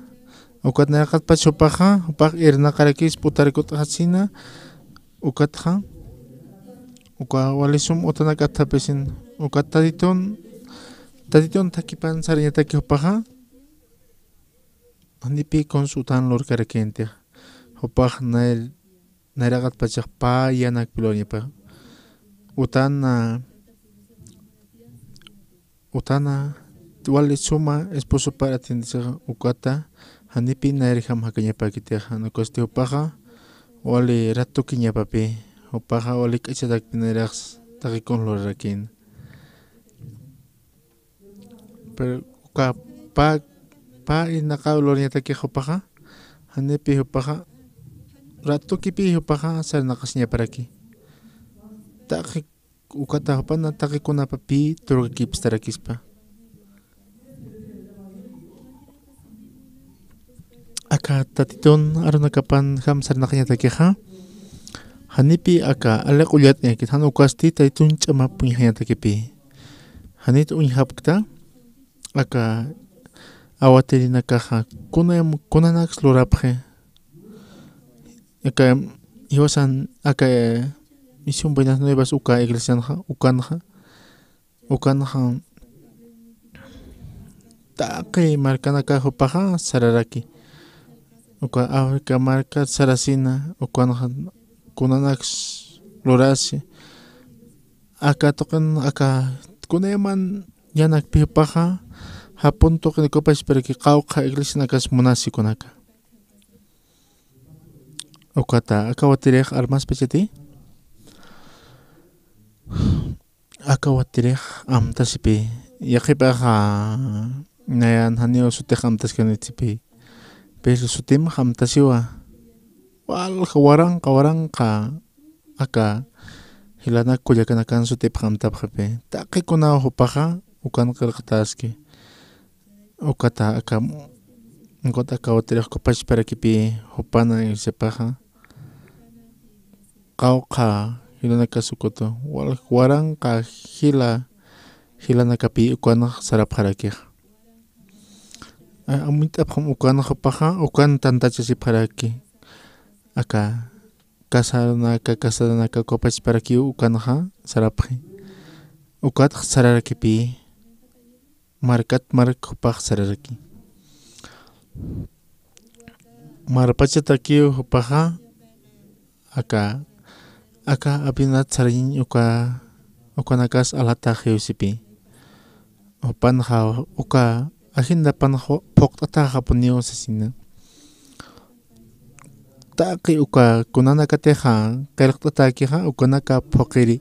Ukat nayraqatpach jupaxa, jupax irnaqarakispa, utaraki utjasina, ukatxa, uka wali sum utanak apthapisin, ukat Tatitun, Tatitun thakipan sarañataki jupaxa, Janipi kunsa utan lurkarakintix. Jupax nay-, nayraqatpachax pä yanakpi lurañapa. Utan, ah, utana wali suma esposopar atiendesixa ukata, janipi nayrjam jakañapäkitix, jan ukasti jupaxa wali ratukiñapapi, jupaxa wali k'achatakpi nayrax taqi kun lurarakïn. Pero uka pä, pä irnaqaw lurañatakix jupaxa, janipi jupaxa, ratukipi jupaxa sarnaqasiñaparaki. Taqi ukata jupana taqi kunapa pï turkakipstarakispa. Aka Tatitun arunakapan jam sarnaqañatakixa, janipi aka aliq ullart'añakit, jan ukasti Tatitun ch'amap uñjañatakipï. Janit uñjapkta, aka awatirinakaxa, kuna, kunanaks lurapxi. Aka, jiwasan, aka, eh, Misión Buenas Nuevas uka iglesianxa, ukanxa, ukanxa, taqi markanaka jupaxa sararaki. Uka África marka sarasina, ukanxa kunanaks lurasi. Aka tuqin, aka kunayman yanakpi jupaxa, japun tuqin ukapachparaki qawqha iglesianakas munasi kunaka. Ukata, aka watirix armaspachati. Aka watirix amtasipï. Yaqhipaxa nayan janiw sutix amtaskanitsipï. Pero sutimx amtasiwa. Walja waranqa, waranqa aka jilanak kullakanakan sutipx amtapxipï. Taqi kunaw jupaxa ukan qillqataski. Ukata aka, ukat aka watirix ukapachparakipï jupana iglesiapaxa. Qawqha jilanakas ukata, wal-, waranqa jila, jilanakapï ukanx sarapxarakix. A-, amuyt'apxam ukanx jupaxa, ukan tantachasipxaraki. Aka casaranaka, casaranaka ukapachparakiw ukanxa sarapxi. Ukatx sararakipï. Markat mark jupax sararaki. Marpachatakiw jupaxa, aka, aka apinat sarañañ uka, ukanakas alataxiw sipï. Jupanxa uka agendapan ju-, phuqt'ataxapuniw sasina. Taqi uka kunanakatixa qillqt'atakixa ukanaka phuqiri.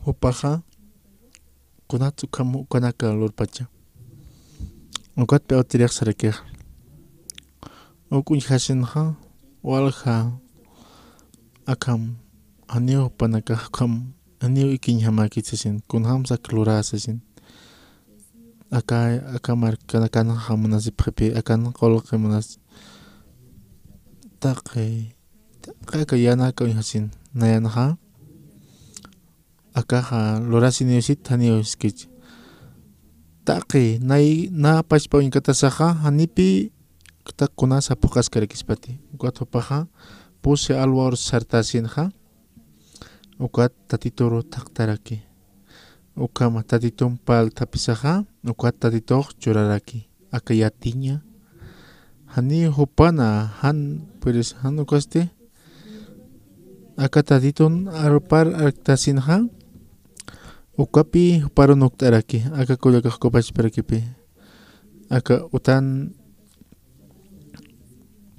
Jupaxa, kunats ukham ukanaka lurpacha. Ukatpï awtirix sarakix. Uk uñjasinxa, walja, akham, janiw jupanakax ukham, janiw ikiñjamäkit sasin, kunjamsa ak lurä sasin. Aka, aka markanakanxa munasipxipï, akan qullqi munas. Taqi, taqi aka yanaka uñjasin, nayanxa. Akaxa lurasiniw sit janiw iskich. Taqi, nay, na pachpa uñkatasaxa, janipï, tak kunasa phuqaskarakispati. Ukat jupaxa, pusi alwa ur sartasinxa. Ukat Tatituru thaqtaraki. Ukhama Tatitum parlthapisaxa, ukat Tatitux churaraki. Aka yatiña. Jani jupana, jan, pues, jan ukasti. Aka Tatitun arupar arktasinxa. Ukapï juparun ukt'araki. Aka kullakax ukapachparakipï. Aka utan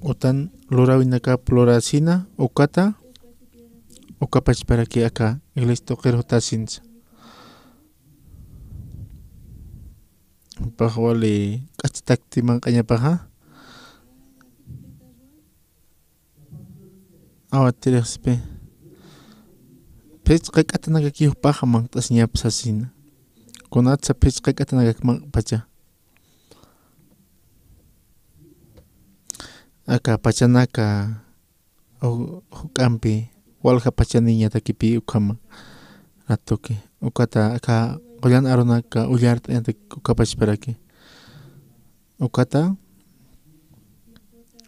utan luräwinakap lurasina, ukata, ukapachparaki aka, iglesia tuqir jutasinsa. Jupax wali k'achatakti manq'añapaxa. Awatirix sipï. Phisqa k'atanakaki jupaxa manq't'asiñap sasina. Kunatsa phisqa k'atanakak manq'pacha. Aka pachanaka ju-, juk'ampi, walja pachaniñatakipï ukhama ratuki. Ukata aka qullan arunaka ullart'añatak ukapachparaki. Ukata,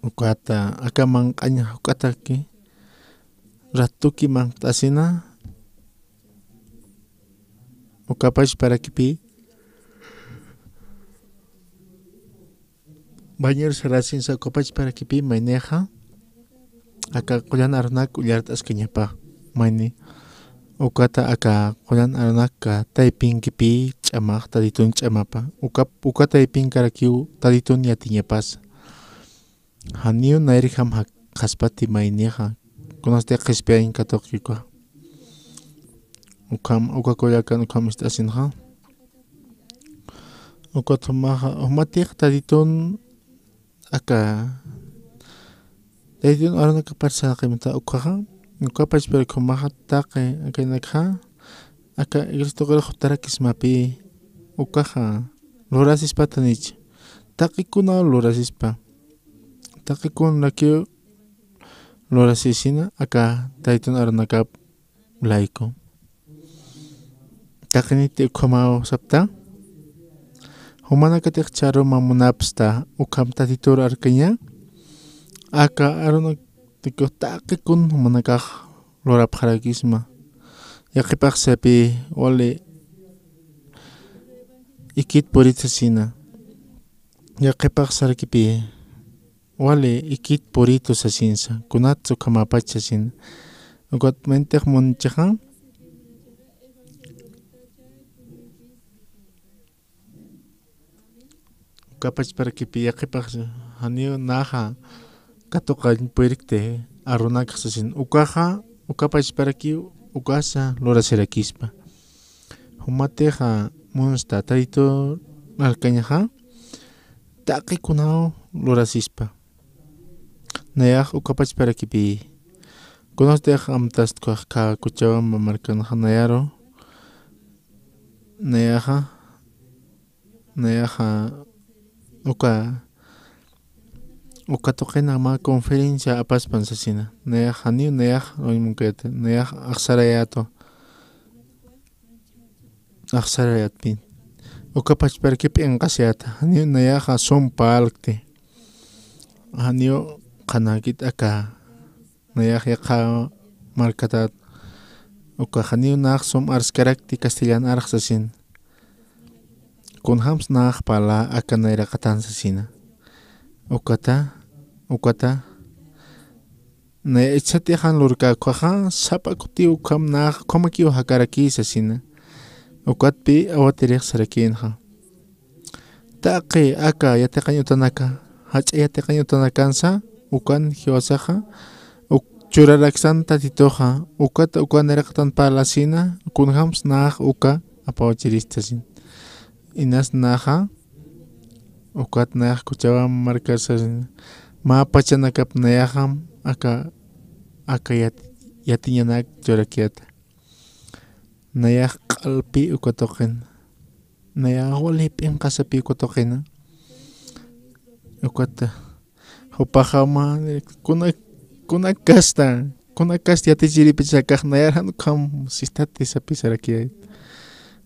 ukata aka manq'aña juk'ataki, ratuki manq't'asina, ukapachparakipï, Bañero sarasinsa ukapachparakipï maynixa aka qullan arunak ullart'askañapa mayni. Ukata aka qullan arunaka taypinkipï ch'amax Tatitun ch'amapa. Uka, uka taypinkarakiw Tatitun yatiñapasa. Janiw nayrjam jak-, jaspati maynixa, kunasti qhispiyañ katuqki uka. Ukham, uka kullakan ukham ist'asinxa. Ukat jumaxa, jumatix Tatitun aka, Tatitun arunakapar saraqimta ukhaxa, ukapachparak jumaxa taqi akaynakxa, aka iglesia tuqirux jutarakismapï ukaxa lurasispatanich. Taqi kunaw lurasispa. Taqi kunrakiw lurasisina aka Tatitun arunakap layku. Taqiniti ukhamaw sapta. Jumanakatix charuma munapsta ukham Tatitur arkaña. Aka arunak taqi kun jumanakax lurapxarakisma. Yaqhipax sapï wali ikit purit sasina. Yaqhipax sarakipï wali ikit puritu sasinsa. Kunatsa ukhamapach sasina. Ukat mayntix munchixa. Ukapachparakipï yaqhipax janiw naxa katuqañ puyrkti arunakax sasin. Ukaxa, ukapachparakiw ukasa lurasirakispa. Jumatixa munsta Tatitur arkañaxa, taqi kunaw lurasispa. Nayax ukapachparakipï. Kunastix amtast ukax Cochabamba markanxa nayaru. Nayaxa, nayaxa uka, uka tuqina mä conferencia apaspan sasina. Nayax janiw nayax, nayax axsarayätu. Axsarayätpï. Ukapachparakipï p'inqasiyäta. Janiw nayaxa sum parlkti. Janiw qhanäkit aka. Nayax yaqha markatat. Uka janiw nax sum arskarakti castellan arx sasin. Kunjams nax parlä aka nayraqatan sasina. Ukata, ukata. Naya ichsatix jan lurkä ukhaxa, sapa kuti ukham nax, ukhamakiw jakaraki sasina. Ukatpï awatirix sarakïnxa. Taqi aka yatiqañ utanaka, jach'a yatiqañ utanakansa, ukan jiwasaxa, uk-, churaraksan Tatituxa, ukata ukan nayraqatan parlasina, kunjams nax uka apawachirista sasin. Inas naxa, ukat nayax Cochabamba markar sasin, mä pachanakap nayaxam aka, aka yat-, yatiñanak churakiyäta. Nayax q'alpï uka tuqina. Nayax wali p'inqasapï uka tuqina. Ukata, jupaxa mä, kuna, kuna kasta, kuna kasta yatichirïpachä akax nayar jan ukham sistati sapï sarakiyäta.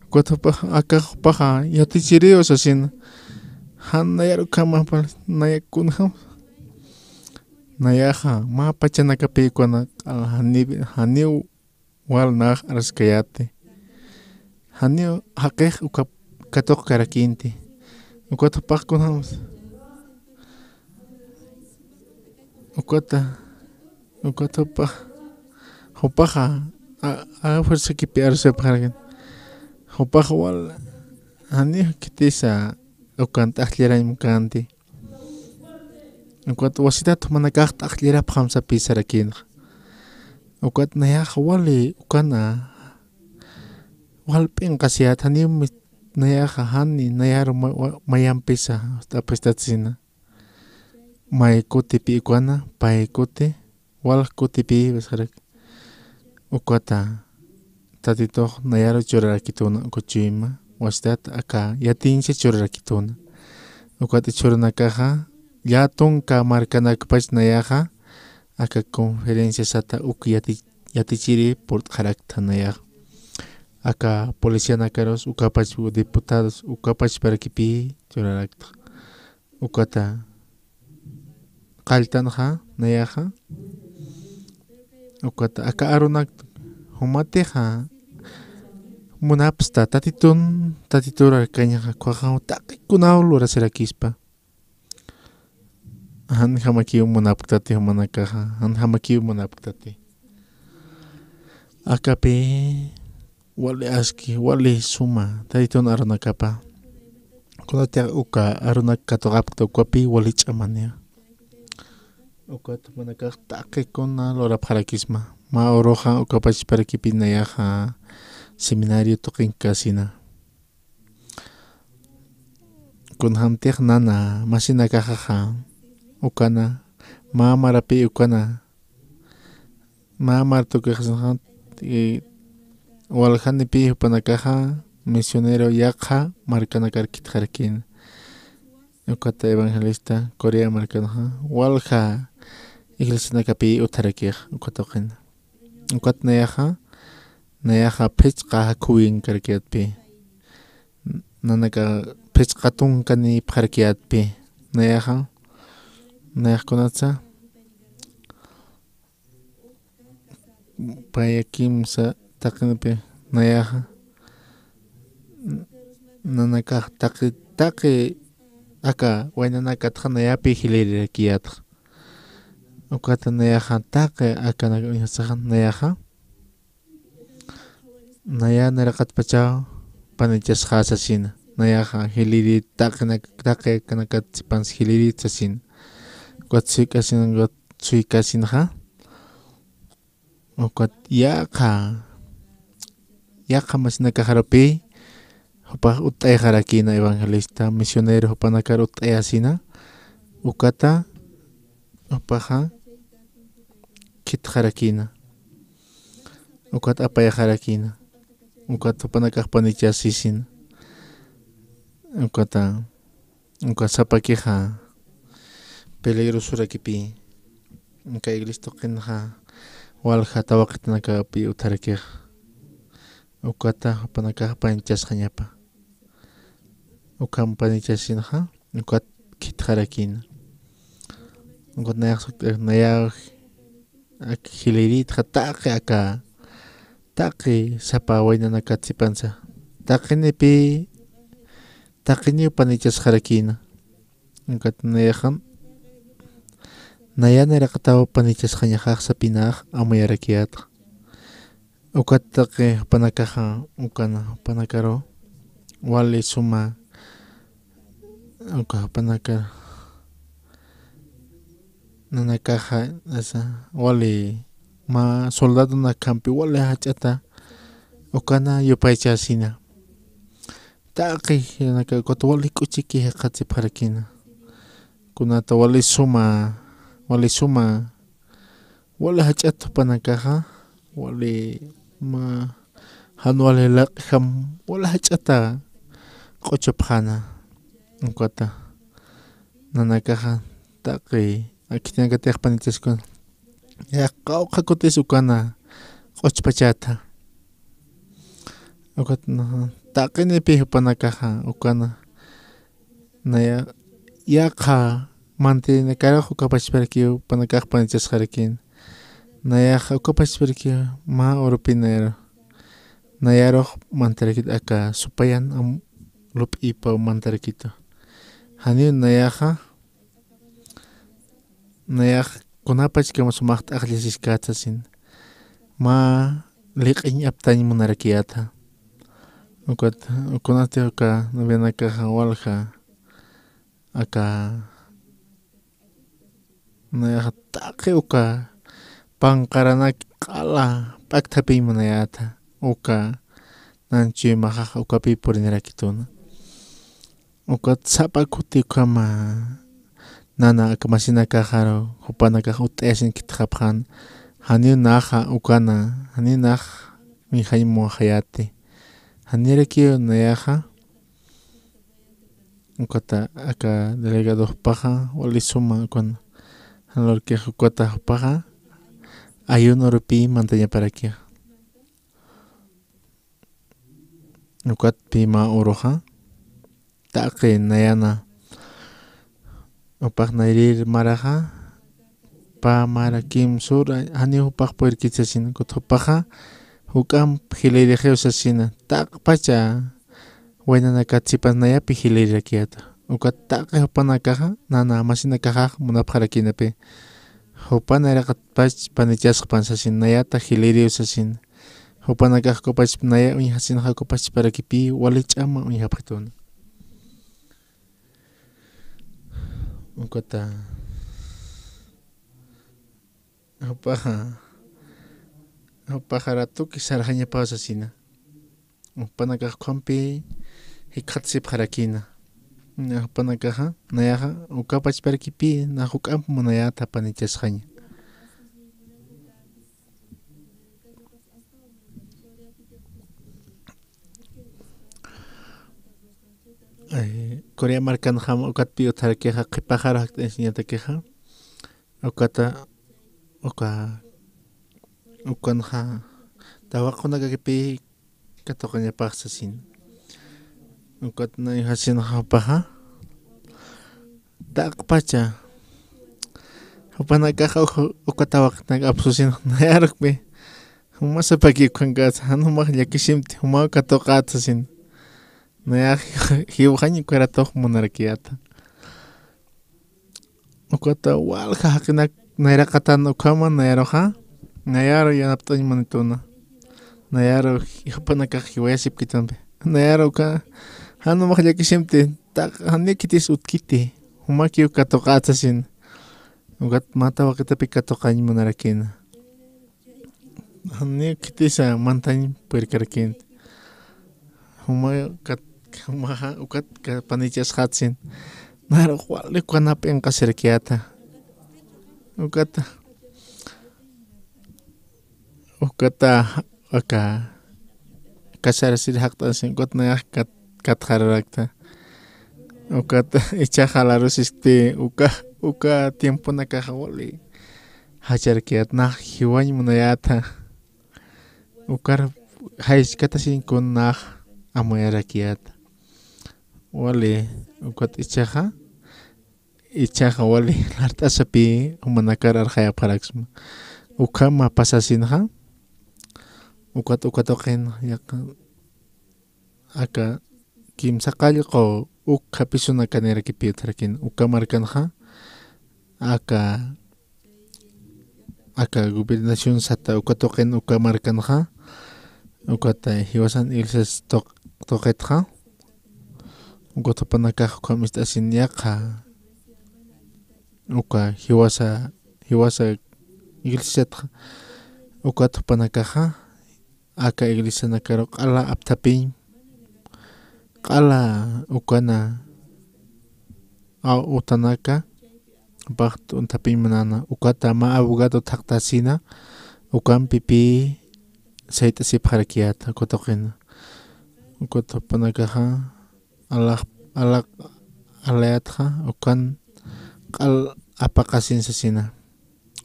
Ukat jupaxa, akax jupaxa yatichiriw sasina. Jan nayar ukham apal, naya kunjam. Nayaxa, mä pachanakapï kuna, janiw, janiw wal nax arskayäti. Janiw jaqix uka katuqkarakïnti. Ukat jupax kunjams. Ukata, ukat jupax, jupaxa, a, a fuerzakipï arsapxarakin. Jupax wal, janiw khitisa ukan t'aqllirañ mukänti. Ukat wasitat jumanakax t'aqllirapxam sapï sarakïnxa. Ukat nayax wali ukana, wal p'inqasiyät janiw mi-, nayaxa jani, nayaru ma-, wa-, mayampisa, t'aphistat sina. May kutipï ukana, pay kuti, wal kutipï, sarak. Ukata, Tatitux nayaru churarakituna, uka chuyma, wasitat aka yatiñsa churarakituna. Ukat churunakaxa, llätunka markanakpach nayaxa, aka conferencia sata uk yati-, yatichiri purt'xarakta nayax. Aka policianakarus, ukapach diputados, ukapachparakipï churarakta. Ukata qalltanxa, nayaxa. Ukata aka arunak jumatixa munapsta Tatitun, Tatitur arkañaxa, ukhaxa taqi kunaw lurasirakispa. Jan jamakiw munapktati jumanakaxa, jan jamakiw munapktati. Akapi wali aski, wali suma taytun arunakapa. Kunatix uka arunak katuqapkta ukapi wali ch'amaniya. Ukat jumanakax taqi kuna lurapxarakisma. Mä uruxa ukapachparakipi nayaxa seminario tuqinkasina. Kunjamtix nana masinakaxaxa ukana, mä marapi ukana, mä mar tukixasnaxa, i waljanipi jupanakaxa misionero yaqha markanakar khitxarakïna. Ukata evangelista Corea markanxa walja iglesianakapi utjarakix uka tuqina. Ukat nayaxa, nayaxa phichqa jakhuwinkarakïtpi. Nanaka phichqa tunkanïpxarakïtpi. Nayaxa, nayax kunatsa, paya kimsa taqinipi nayaxa, nanakax taqi, taqi aka waynanakatxa nayapi jilirirakiyatxa. Ukata nayaxa taqi akanak uñjasaxa nayaxa, naya nayraqatpachaw panichasxa sasina. Nayaxa jiliri taqinak, taqi akanakat sipans jiliri sasina. Ukat suyk'asina, ukat suykasinxa. Ukat yaqha, yaqha masinakaxarupi jupax utt'ayxarakïna evangelista, misionero jupanakar utt'ayasina. Ukata jupaxa khitxarakïna. Ukat apayxarakïna. Ukat jupanakax panichasisina. Ukata, uka sapakixa peligrosorakipï. Uka iglesia tuqinxa walja tawaqitanakapi utjarakix. Ukata jupanakax panichasxañapa. Ukham panichasinxa, ukat khitxarakïna. Ukat nayax, nayax ak jilirïtxa taqi aka, taqi sapa waynanakat sipansa. Taqinipi, taqiniw panichasxarakïna. Ukat nayaxan, naya nayraqataw panichasxañaxax sapinax amuyarakiyätxa. Ukat taqi jupanakaxa, ukana jupanakaru wali suma, uka jupanakar nanakaxa, asa, wali mä soldadonakjampi wali jach'ata, ukana yupaychasina. Taqi nanaka ukat wali k'uchiki jikxatsipxarakïna. Kunata wali suma, wali suma, wali jach'at jupanakaxa, wali mä jan wali laq'jam, wali jach'ata q'uchupxäna. Ukata nanakaxa taqi, khitinakatix panichaskuna. Yaqha qawqha kutis ukana q'uchpachäta. Ukat naxa, taqinipi jupanakaxa, ukana. Naya, yaqha mantirinakarux ukapachparakiw jupanakax panichasxarakïna. Nayaxa ukapachparakiw mä urupi nayaru. Nayarux mantarakit aka supayan am lup'ipaw mantarakitu. Janiw nayaxa, nayax kunapachkama sumax t'aqllasiskät sasin. Mä liq'iñ aptañ munarakiyätxa. Ukat, kunatix uka novianakaxa walja aka nayaxa taqi uka panqaranak q'ala p'akthapiñ munayätxa. Uka nan chuymaxax ukapi purinirakituna. Ukat sapa kuti ukhama nana aka masinakaxaru jupanakax utt'ayasin khitxapxän, janiw naxa ukana, janiw nax uñjañ muwayäti. Janirakiw nayaxa, ukata aka delegado jupaxa wali suma ukana, jan lurkix ukata jupaxa ayuno urupï mantañaparakix. Ukatpï mä uruxa, taqi nayana, jupax nayrir maraxa, pä mara kimsür, janiw jupax purirkit sasin, ukat jupaxa juk'amp jilirixiw sasina, taqpacha waynanakat sipas nayapi jilirirakiyäta. Ukat taqi jupanakaxa, nana masinakaxax munapxarakïnapï. Jupan nayraqatpach panichasxpan sasin, nayata jilïriw sasin. Jupanakax ukapach naya uñjasinxa ukapachparakipï, wali ch'ama uñjapxituna. Ukata, jupaxa, jupaxa ratuki sarxañapaw sasina. Jupanakax ukhampï jikxatasipxarakïna. Jupanakaxa, nayaxa, ukapachparakipï, nax juk'amp munayäta panichasxaña. Ay, Corea markanxam ukatpï utjarakixa, qhipaxaru jakt'añañatakixa. Ukata, uka, ukanxa, tawaqunakakipï katuqañapax sasin. Ukat nay sasinxa jupaxa, taqpacha. Jupanakaxa uka, uka tawaqinak apsusin, nayarukpï. Juma sapaki ukankäsa, jan jumax llakisimti, jumaw katuqät sasin. Nayax jiwxañ ukaratux munarakiyäta. Ukata walja jaqinak nayraqatan ukhama nayaruxa, nayaru yanapt'añ munituna. Nayaru jupanakax jiwayasipkitunpï. Nayaru uka, jan jumax llakisimti, taq, janiw khitis utkiti, jumakiw katuqät sasin. Ukat mä tawaqitapï katuqañ munarakïna. Janiw khitisa mantañ purkarakïnti. Juma kat, jumaxa, ukat ka panichasxatsin. Nayrux wali ukan p'inqasirakiyäta. Ukata, ukata, aka, aka sarasir jaqt'asin, ukat nayax kat, katxararakta. Ukat ichaxa larusisti, uka, uka tiemponakaxa wali jacharakiät, nax jiwañ munayäta. Ukar jayskatasin kun nax amuyarakiyät. Wali, ukat ichaxa, ichaxa wali lart'asapï jumanakar arxayapxaraksma. Ukhama pasasinxa, ukat, uka tuqin, yaqha, aka kimsa qallqu uk khapisunakanirakipï utjarakïna, uka markanxa, aka, aka gobernación sata uka tuqin uka markanxa, ukata jiwasan iglesias tuq-, tuqitxa, ukat jupanakax ukham ist'asin yaqha, uka jiwasa, jiwasa iglesiatxa, ukat jupanakaxa, aka iglesianakaru q'ala apthapiñ, q'ala ukana, a, utanaka, paxt unthapiñ munana, ukata mä abogado thaqtasina, ukampipï sayt'asipxarakiyät, uka tuqina. Ukat jupanakaxa, alax, alax, alayatxa, ukan q'al apaqasin sasina.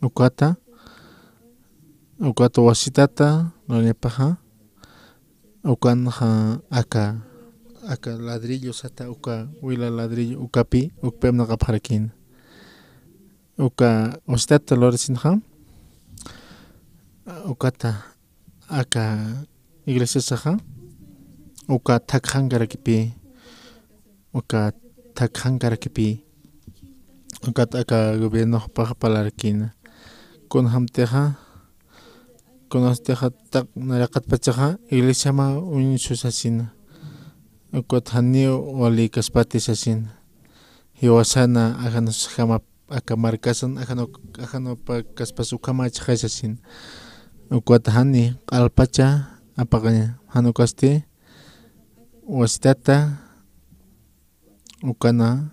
Ukata, ukata wasitata, lurañapaxa, ukanxa aka, aka ladrillo sata, uka wila ladrillo, ukapï, ukpï apnaqapxarakïna. Uka wasitata lurasinxa, ukata, aka iglesiasaxa, uka thakxankarakipï, uka thakxankarakipï, ukat aka gobiernox jupax parlarakïna. Kunjamtixa, kunjamtixa taq nayraqatpachaxa, iglesiama uñsu sasina. Ukat janiw walïkaspati sasina. Jiwasana ajanusjamap aka markasan ajan uk-, ajan upakaspas ukhamachxay sasin. Ukat jani q'alpacha apaqaña, jan ukasti wasitata ukana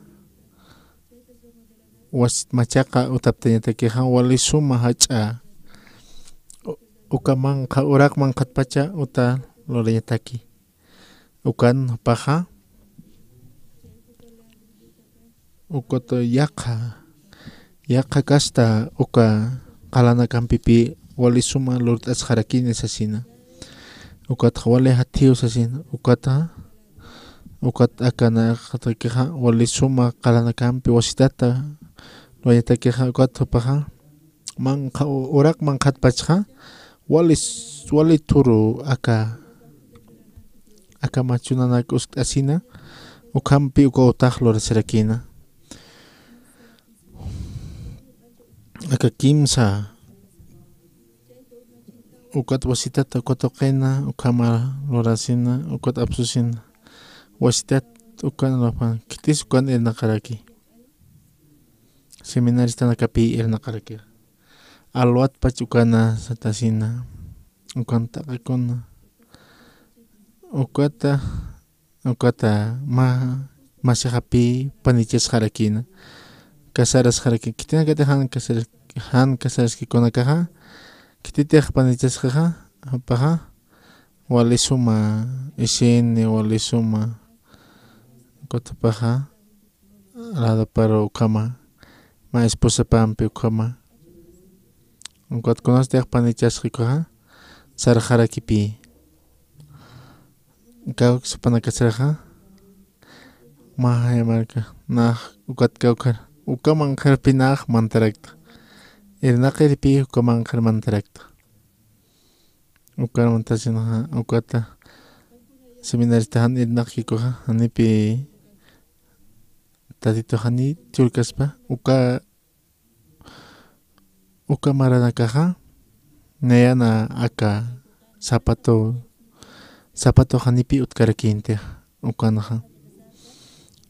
wasit machaqa uthaptañatakixa wali suma jach'a u-, uka manqha, uraq manqhatpacha uta lurañataki. Ukan jupaxa, ukat yaqha, yaqha kasta uka qalanakampipï wali suma lurt'asxarakini sasina. Ukatxa wali jathiw sasina. Ukata, ukat aka nayraqatakixa wali suma qalanakampi wasitata lurañatakixa, ukat jupaxa, manqha, u-, uraq manqhatpachxa, wali s-, wali thuru aka, aka machunanak uskt'asina, ukhampi uka utax lurasirakïna. Aka kimsa ukat wasitata uka tuqina, ukhama lurasina, ukat apsusina. Wasitat ukan lurapxan, khitis ukan irnaqaraki. Seminaristanakapi irnaqaraki. Alwatpach ukana satasina. Ukan taqikuna. Ukata, ukata mä, masixapi panichasxarakïna. Casarasxaraki. Khitinakatix jan casar-, jan casaraskikunakaxa. Khititix panichasxaxa, jupaxa. Wali suma, isini, wali suma. Ukat jupaxa. Ladoparu ukhama, mä esposapampi ukhama. Ukat kunastix panichasxi ukaxa, sarxarakipï. Kawksa jupanakasaraxa, mä jaya marka, nax ukat kawkhar, uka manqharpi nax mantarakta. Irnaqiripï uka manqhar mantarakta. Ukar mantasinxa, ukata seminarista jan irnaqkikuxa, janipï Tatituxani churkaspa, uka, uka maranakaxa, nayana aka zapato, zapato janipï utkarakïntix, ukanxa.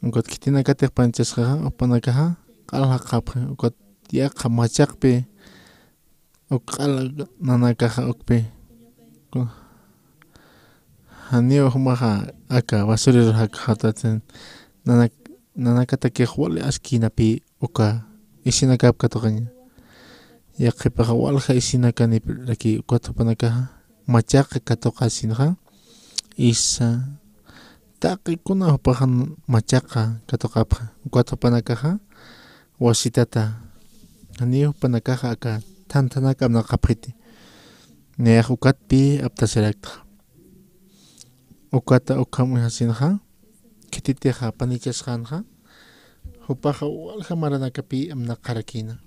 Ukat khitinakatix panichasxaxa, jupanakaxa, q'al jaqapxi, ukat yaqha machaqpi, uk q'al nanakaxa ukpi. Janiw jumaxa aka basurero jakxatatin, nanak-, nanakatakix wali askïnapï uka isinakap katuqaña. Yaqhipaxa walja isinakanipï ukat jupanakaxa machaqa katuqasinxa. Isa, taqi kuna jupaxa machaqa katuqapxa. Ukat jupanakaxa wasitata. Janiw jupanakaxa aka thanthanak apnaqapxiti. Nayax ukatpï aptasiraktxa. Ukata ukham uñjasinxa, khititixa panichasxänxa, jupaxa walja maranakapï apnaqarakïna.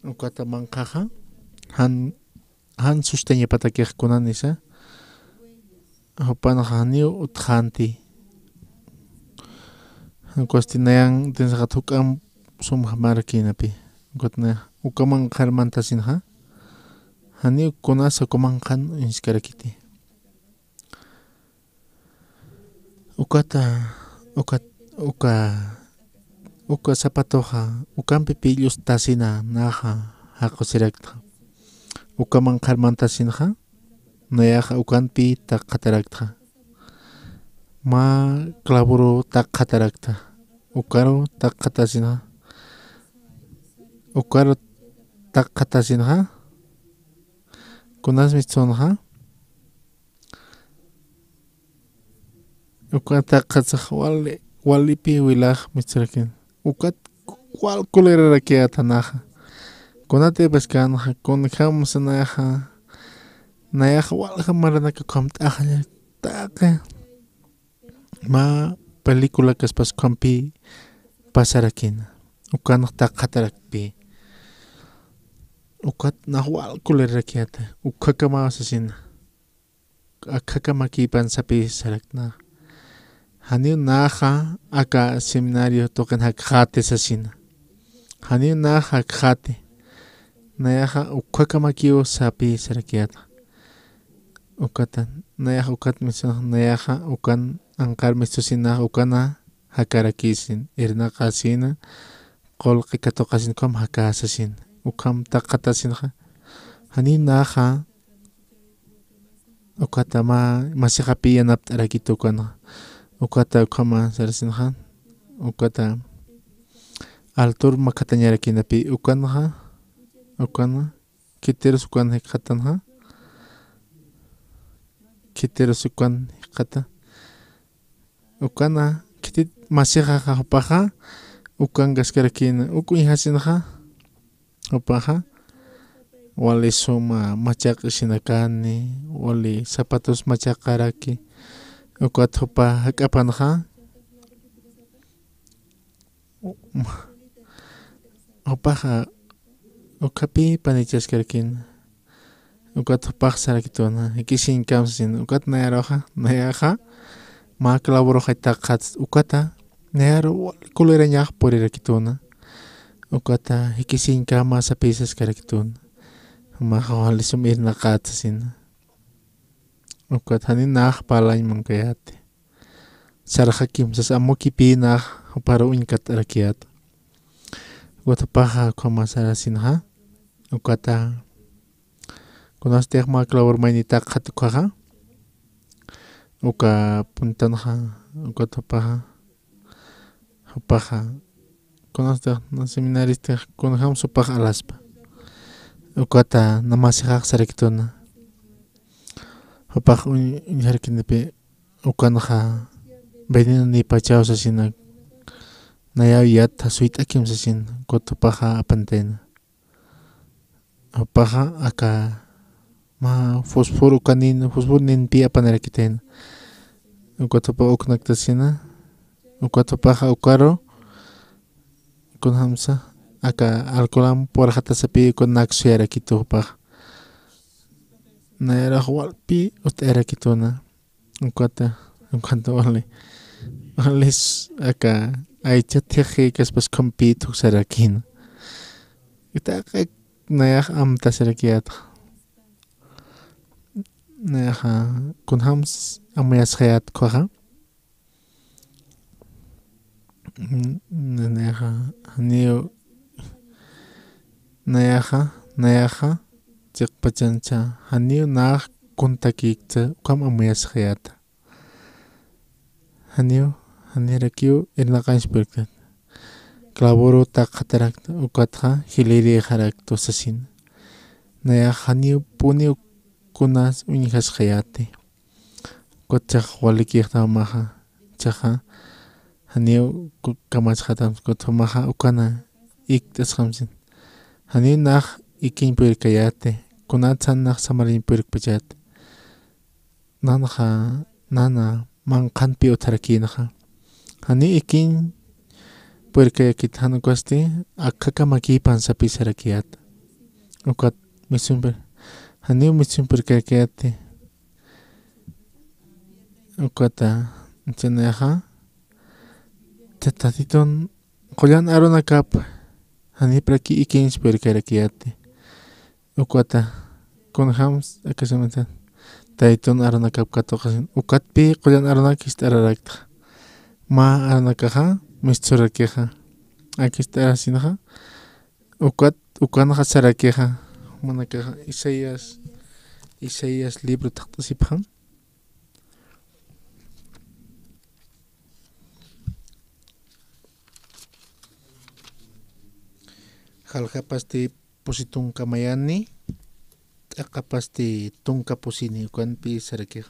Ukata manqhaxa, jan jan sustañapatakix kunanisa, jupanxa janiw utjänti. Jan kusti nayan tinsaxat juk'amp sumjamarakïnapï. Ukat nayax uka manqhar mantasinxa, janiw kunasa uka manqhan uñskarakiti. Ukata, ukat, uka, uka zapatoxa, ukampi pïllus tasina naxa jaqusiraktxa. Uka manqhar mantasinxa, nayaxa ukampi taqxataraktxa. Mä clavoru taqxataraktxa. Ukaru taqxatasinxa. Ukaru taqxatasinxa. Kunas mistsunxa. Ukat taqxatsax wali, walipï wilax mistsurakïn. Ukat wal kulirarakïtanaxa. Kunatïpis känxa, kunjamsa nayaxa, nayaxa walja maranaka ukham t'axaña taqi. Mä película kaspas ukhampï pasarakïna. Ukanx taqxatarakpï. Ukat nax wal kulirarakïta. Ukhakamä sasina. Akhakamakïpan sapï saraktna. Janiw naxa aka seminario tuqin jakxäti sasina. Janiw naxa jakxäti. Nayaxa ukhakamakiw sapï sarakïta. Ukata, nayaxa ukat mistsunax, nayaxa ukan anqar mistsusinax, ukana jakarakïsin, irnaqasina, qullqi katuqasin ukham jakäsasin, ukham taqatasinxa. Janiw naxa, ukata mä masixapï yanapt'arakitu ukanxa. Ukata ukhama sarasinxa, ukata altur makhatañarakinapï ukanxa, ukana, khitirus ukan jikxatanxa. Khitirus ukan jikxata. Ukana, khitit masixaxa jupaxa, ukankaskarakïna, uk uñjasinxa, jupaxa, wali suma machaq isinakani, wali zapatos machaqaraki, ukat jupa jak'apanxa, jupaxa, ukhapï panichaskarakïna. Ukat jupax sarakituna, jikisiñkam sasin, ukat nayaruxa, nayaxa, mä clavorux jaytaqxat ukata, nayar wal kulirañax purirakituna. Ukata jikisiñkama sapisaskarakituna. Mä walisum irnaqat sasina. Ukat jani nax parlañ munkayäti. Sarxakim sas amukipï nax juparu uñkatarakiyäta. Ukat jupaxa ukhama sarasinxa. Ukata kunastix mä clavor maynitaqxat ukhaxa. Uka puntanxa, ukat jupaxa. Jupaxa. Kunastix na seminaristix kunjams jupax alaspa. Ukata namasixax sarakituna. Jupax uñ-, uñjarakinipi ukanxa veneno nipachaw sasina. Nayaw yat suyt'akim sasina. Ukat jupaxa apantayna. Jupaxa aka mä fósforo ukanin, fósforo ninpi apanirakitayna. Ukat jupax uknaktasina. Ukat jupaxa ukaru kunjamsa aka alcoholam purxatasapi ukat naksuyarakitu jupaxa. Nayarax walpi utt'ayarakituna. Ukata, ukata wali. Walis aka aycha thixi kaspas khumpit jusarakina. Itaqik nayax amtasarakiyätxa. Nayaxa kunjams amuyasxayät ukhaxa. Nayaxa janiw, nayaxa, nayaxa chiqpachancha janiw nax kuntakïkta ukham amuyasxayäta. Janiw, janirakiw irnaqañs purktat. Clavoru taqxatarakta ukatxa jilirïxarakta sasina. Nayax janiw puniw kunas uñjasxayäti. Ukat chax walikïxta jumaxa, chaxa janiw ku-, kamachxatam, ukat jumaxa ukana ikt'asxamsin. Janiw nax ikiñ purkayäti, kunatsan nax samariñ purkpachäti. Nanxa, nana, manqhanpi utjarakïnxa. Janiw ikiñ purkayakit jan ukasti, akkhakamakipan sapisarakiyät. Ukat misun pur-, janiw misun purkayakiyäti. Ukata, chanayaxa, Tatitun qullan arunakap, janipiraki ikiñs purkarakiyäti. Ukata, kunjams akasamata, Tatitun arunakap katuqasin. Ukatpï qullan arunak jist'ararakta. Mä arunakaxa, misturakixa. Ak jist'arasinxa, ukat, ukanxa sarakixa. Jumanakaxa, Isaías, Isaías libro taqt'asipxam. Jaljapasti pusi tunka mayani, t'aqapasti tunka pusini, ukanpi sarakix.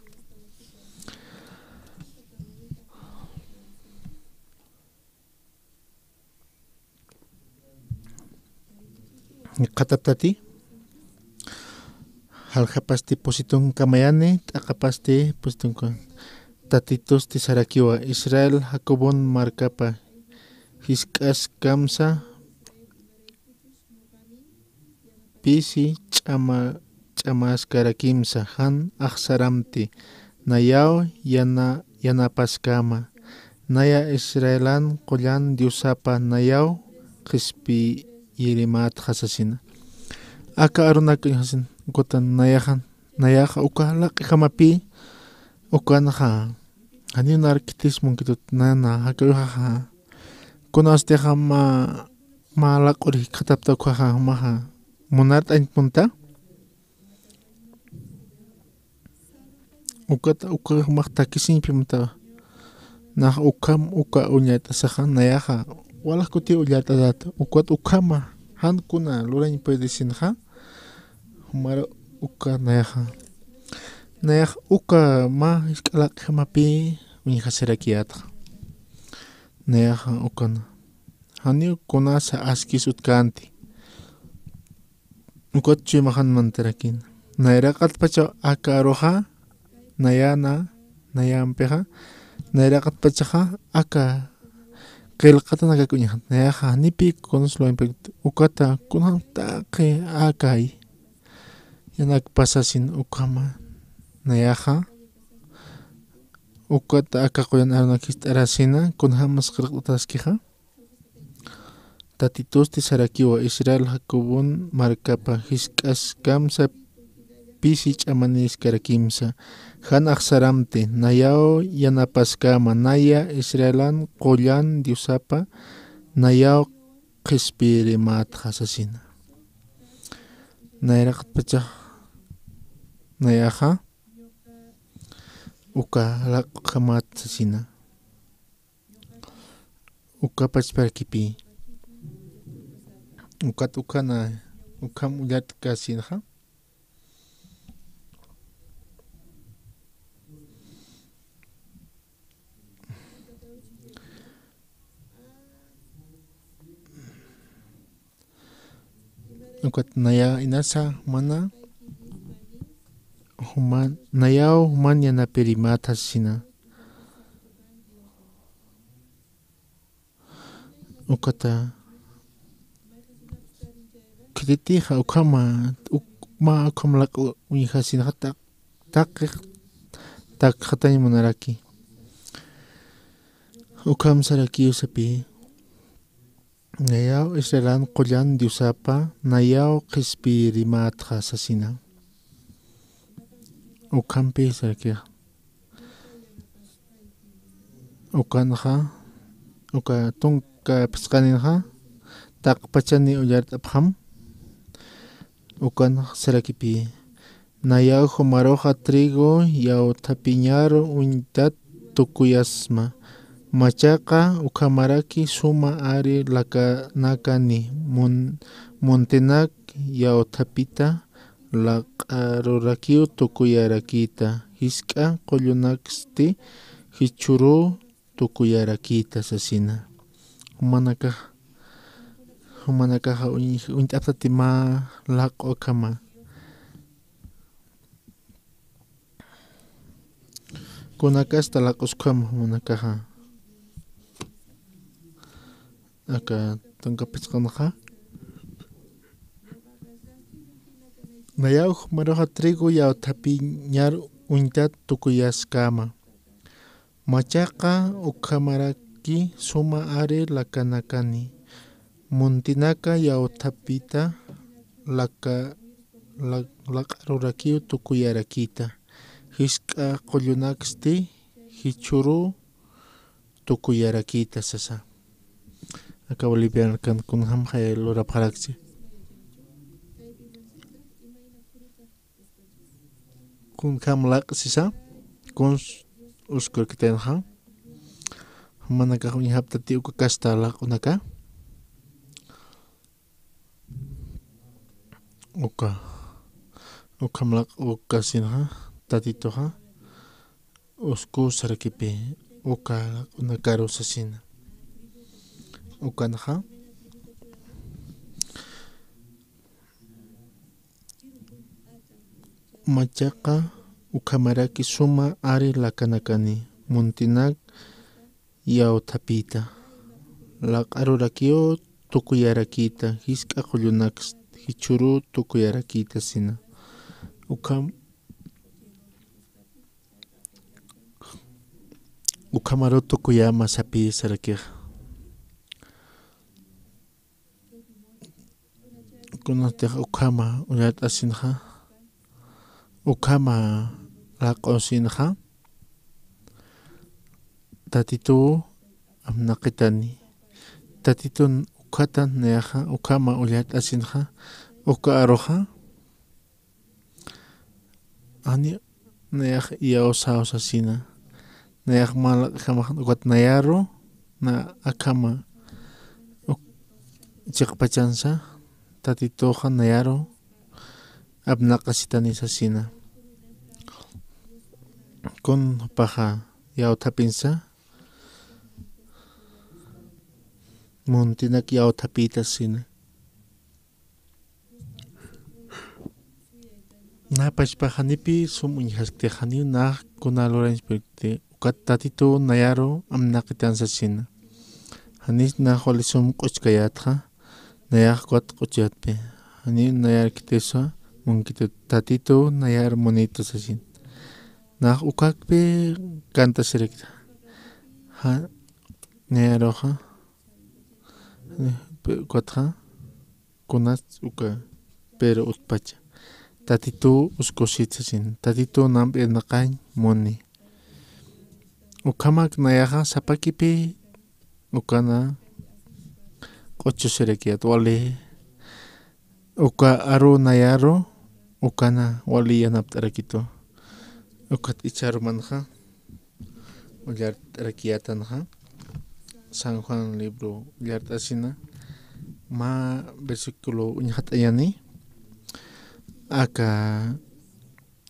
Qhatatati, jaljapasti pusi tunka mayani, t'aqapasti pusi tunka. Tatitusti sarakiwa, Israel Jacobon markapa jisk'askamsa, pisi ch'ama-, ch'amaskarakimsa jan axsaramti, nayaw yana-, yanapaskama, naya Israelan qullan Diosapa nayaw qhispiyirimatxa sasina. Aka arunak uñjasin, ukat nayaxan, nayaxa uka laq'ijamapi, ukanxa, janiw nar khitis munkitut nana, jakawixaxa, kunawstixa mä, mä laq'ur jikxatapta ukhaxa, jumaxa, munart'añ munta, ukat, uka jumax takisiñpi munta, nax ukham, uka ullart'asaxa, nayaxa, walax kuti ullart'atat, ukat ukhama, jan kuna lurañ puedisinxa, jumar uka nayaxa. Nayax uka mä jisk'a laq'ijamapi uñjasirakiyätxa. Nayaxa ukana. Janiw kunasa askis utkänti. Ukat chuymaxan mantarakin. Nayraqatpachaw aka aruxa, nayana, nayampixa, nayraqatpachaxa aka qillqatanakak uñjat. Nayaxa janipi kunas luwañpakit ukata kunjam taqi akay. Yanakpasasin ukhama nayaxa Ukat aka qullan arunak jist'arasina, kunjämas qillqt'ataskixa. Tatitusti sarakiwa Israel Jacobon markapa jisk'askamsa pisi ch'amaniskarakimsa. Jan axsaramti, nayaw yanapaskäma, naya Israelan qullan Diosapa, nayaw qhispiyirimätxa sasina. Nayraqatpachax, nayaxa, uka laq'ukhamat sasina. Uka pachparakipï. Ukat ukhana, ukham ullatkasinxa. Ukat naya inasa mana juman, nayaw juman yanapirimat sasina. Ukata khititixa ukhama, uk-, mä ukham laq'u uñjasinxa taq-, taqix, taqxatañ munaraki. Ukham sarakiw sapï. Nayaw Israelan qullan Diosapa, nayaw qhispiyirimätxa sasina. Ukhampi sarakixa. Ukanxa, uka tunka phisqaninxa, taqpachani ullart'apxam. Ukanxa sarakipï. Nayaw jumaruxa trigo yawthapiñaru uñtat tukuyasma. Machaqa ukhamaraki suma ari lakanakani mun-, muntinak yawthapita laq'arurakiw tukuyarakïta, jisk'a qullunaksti jichhüruw tukuyarakïta sasina. Jumanakax, jumanakaxa uñ-, uñt'aptati mä laq'u ukhama. Kunakasta laq'uskhama jumanakaxa. Aka tunka phisqanxa. Nayaw jumaruxa trigo yawthapiñar uñtat tukuyaskäma. Machaqa ukhamaraki suma ari lakanakani. Muntinaka yawthapita laka-, la-, laq'arurakiw tukuyarakïta. Jisk'a qullunaksti jichhüruw tukuyarakïta sasa. Aka Boliviakan kunjamxay lurapxaraksi. Kunjam laq'sisa, kuns uskurkitaynaxa. Jumanakax uñjaptati uka kasta laq'unaka. Uka, ukham laq'u ukasinxa, Tatituxa usku sarakipï, uka laq'unakaru sasina. Ukanxa, machaqa ukhamaraki suma ari lakanakani, muntinak yawthapita. Laq'arurakiw tukuyarakïta, jisk'a qullunaksti jichhüruw tukuyarakïta sina. Ukham-, ukhamaruw tukuyäma sapï sarakix. Kunatix ukhama ullart'asinxa, ukhama laq'usinxa, Tatituw apnaqitani. Tatitun ukhata nayaxa, ukhama ullart'asinxa, uka aruxa, jani nayax iyawsaw sasina. Nayax mä laq'jamax ukat nayaru, na akhama uk-, chiqpachansa, Tatituxa nayaru apnaqasitani sasina. Kun jupaxa yawthapinsa, muntinak yawthapïta sasina. Nä pachpax janipï sum uñjaskti, janiw nax kuna lurañcht'apxti, ukat Tatituw nayaru apnaqitan sasina. Janis nax wali sum q'uchkayätxa, nayax ukat q'uchayätpï. Janiw nayar khitisa, munkitu Tatituw nayar munita sasin. Nax ukakpi kantasirakta. Ja, nayaruxa, eh, pe-, ukatxa, kunas uka, pero utpacha. Tatitu uskusit sasin. Tatitu namp'irnaqañ muni. Ukhamak nayaxa sapakipi ukana q'uchusirakiyat wali. Uka aru nayaru ukana wali yanapt'arakitu. Ukat icharumanxa ullart'arakiyätanxa. San Juan libro ullart'asina. Mä versículo uñjat'añäni. Aka,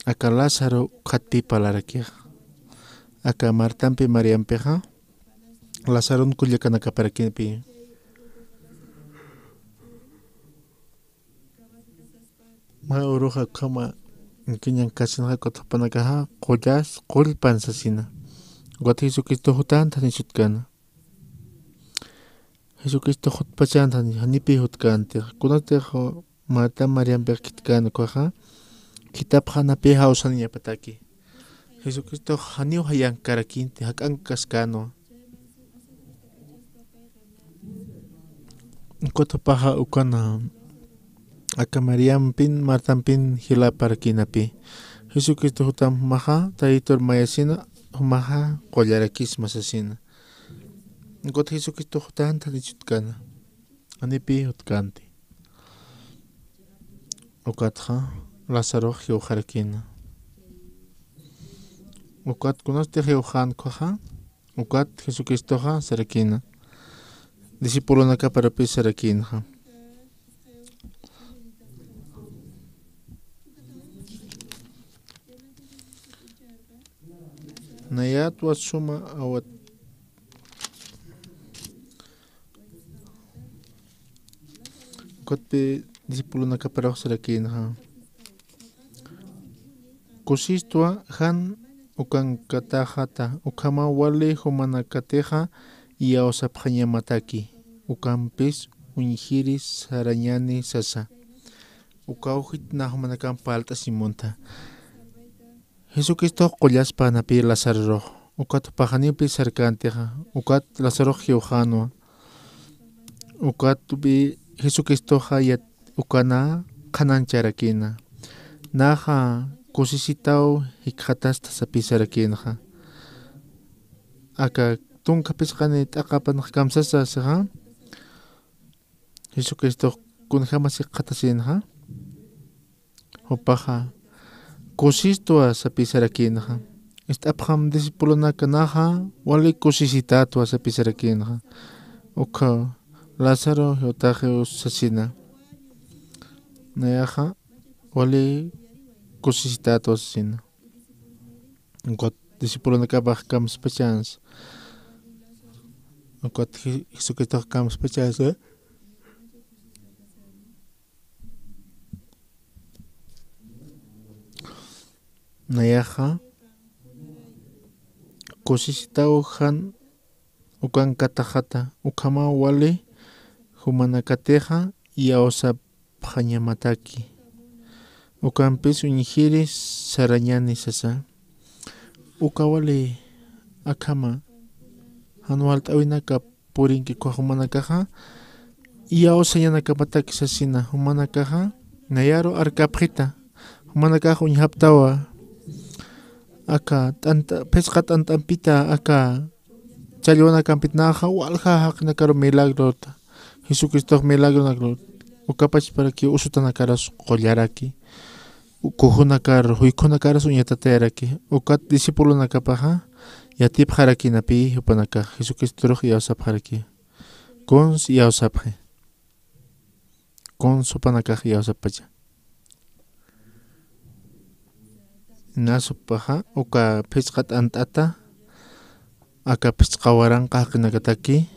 aka Lázaro ukhatpï parlarakixa. Aka Martampi Mariampixa Lazaron kullakanakaparakïnapï. Mä uruxa ukhama inkiñankasinxa ukat jupanakaxa qullas qullpan sasina. Ukat Jesucristo jutänti jani sutkäna. Jesucristo jutpachanti jani, janipï jutkänti. Kunatix Marta Mariampix khitkäna ukaxa, khitapxanapï jawsaniñapataki. Jesucristox janiw jayankarakïnti, jak'ankaskänwa. Ukat jupaxa ukana aka Mariampin, Martampin jilaparakïnapï. Jesucristo jutam jumaxa, Taytur mayasina, jumaxa qullarakisma sasina. Ukat Jesucristo jutänti jani sutkäna. Janipï jutkänti. Ukatxa Lazarox jiwxarakïna. Ukat kunasti jiwxän ukaxa, ukat Jesucristoxa sarakïna. Discipulonakaparapï sarakïnxa. Nayatwa suma awat. Ukatpï discipulonakaparux sarakïnxa. Kusistwa jan ukankataxata, ukhamaw wali jumanakatixa iyawsapxañamataki, ukampis uñjiri sarañäni sasa. Ukaw jitna jumanakamp parlt'asiñ munta. Jesucristox qullaspänapï Lazarorux, ukat jupax janiwpï sarkäntixa, ukat Lazarox jiwxänwa, ukatpï Jesucristoxa yat-, ukana qhanañcharakïna. Naxa kusisitaw jikxatasta sapï sarakïnxa. Aka tunka phisqani t'aqapanx kamsasa sixa, Jesucristox kunjamas jikxatasïnxa. Jupaxa kusistwa sapï sarakïnxa. Ist'apxam discipulonaka naxa wali kusisitätwa sapï sarakïnxa. Ukha Lázaro jiwtaxiw sasina. Nayaxa wali kusisitätwa sasina. Ukat discipulonakapax kamspachänsa. Ukat Je-, Jesucristox kamspachänsa. Nayaxa kusisitaw jan ukankataxata, ukhamaw wali jumanakatixa iyawsapxañamataki. Ukampis uñjiri sarañäni sasa. Uka wali akhama jan walt'äwinakap purinki ukkha jumanakaxa, iyawsañanakamataki sasina, jumanakaxa nayaru arkapxita, jumanakax uñjaptawa aka t'ant'a, phisqa t'ant'ampita, aka challwanakampit naxa walja jaqinakaru milagrota, Jesucristox milagronakru, ukapachparakiw usutanakaras qullaraki, kujunakar, juykhunakaras uñatatayaraki, ukat discipulonakapaxa yatipxarakïnapï jupanakax, Jesucristorux iyawsapxaraki. Kuns iyawsapxi. Kuns jupanakax iyawsappacha. Inas jupaxa, uka phisqa t'ant'ata, aka phisqa waranqa jaqinakataki,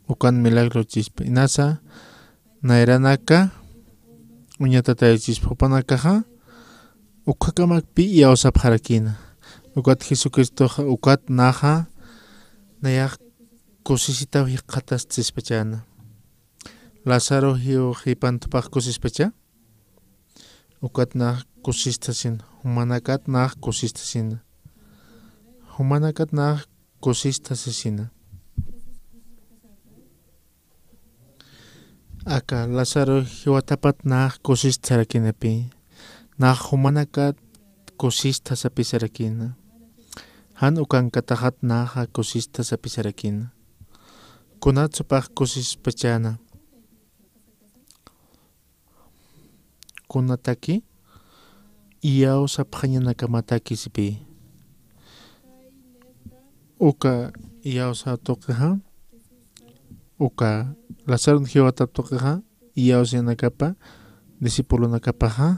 ukan milagro chispa. Inasa, nayranaka uñatataychispa jupanakaxa, ukhakamakpï iyawsapxarakïna. Ukat Jesucristoxa, ukat naxa, nayax kusisitaw jikxatasta sispachäna. Lázaro jiw qhipan jupax kusispacha, ukat nax kusista sasina. jumanakat nax kusista sasina. Jumanakat nax kusista sasina. Aka Lázaro jiwatapat nax kusista sarakinapi. Nax jumanakat kusista sapi sarakina. Jan ukankataxat naxa kusista sapi sarakina. Kunat supax kusispachäna. Kunataki iyawsapxañanakamataki sipi. Uka iyawsa tuqixa, uka Lázaro jiwatap tuqixa, iyawsañanakapa, discipulonakapaxa,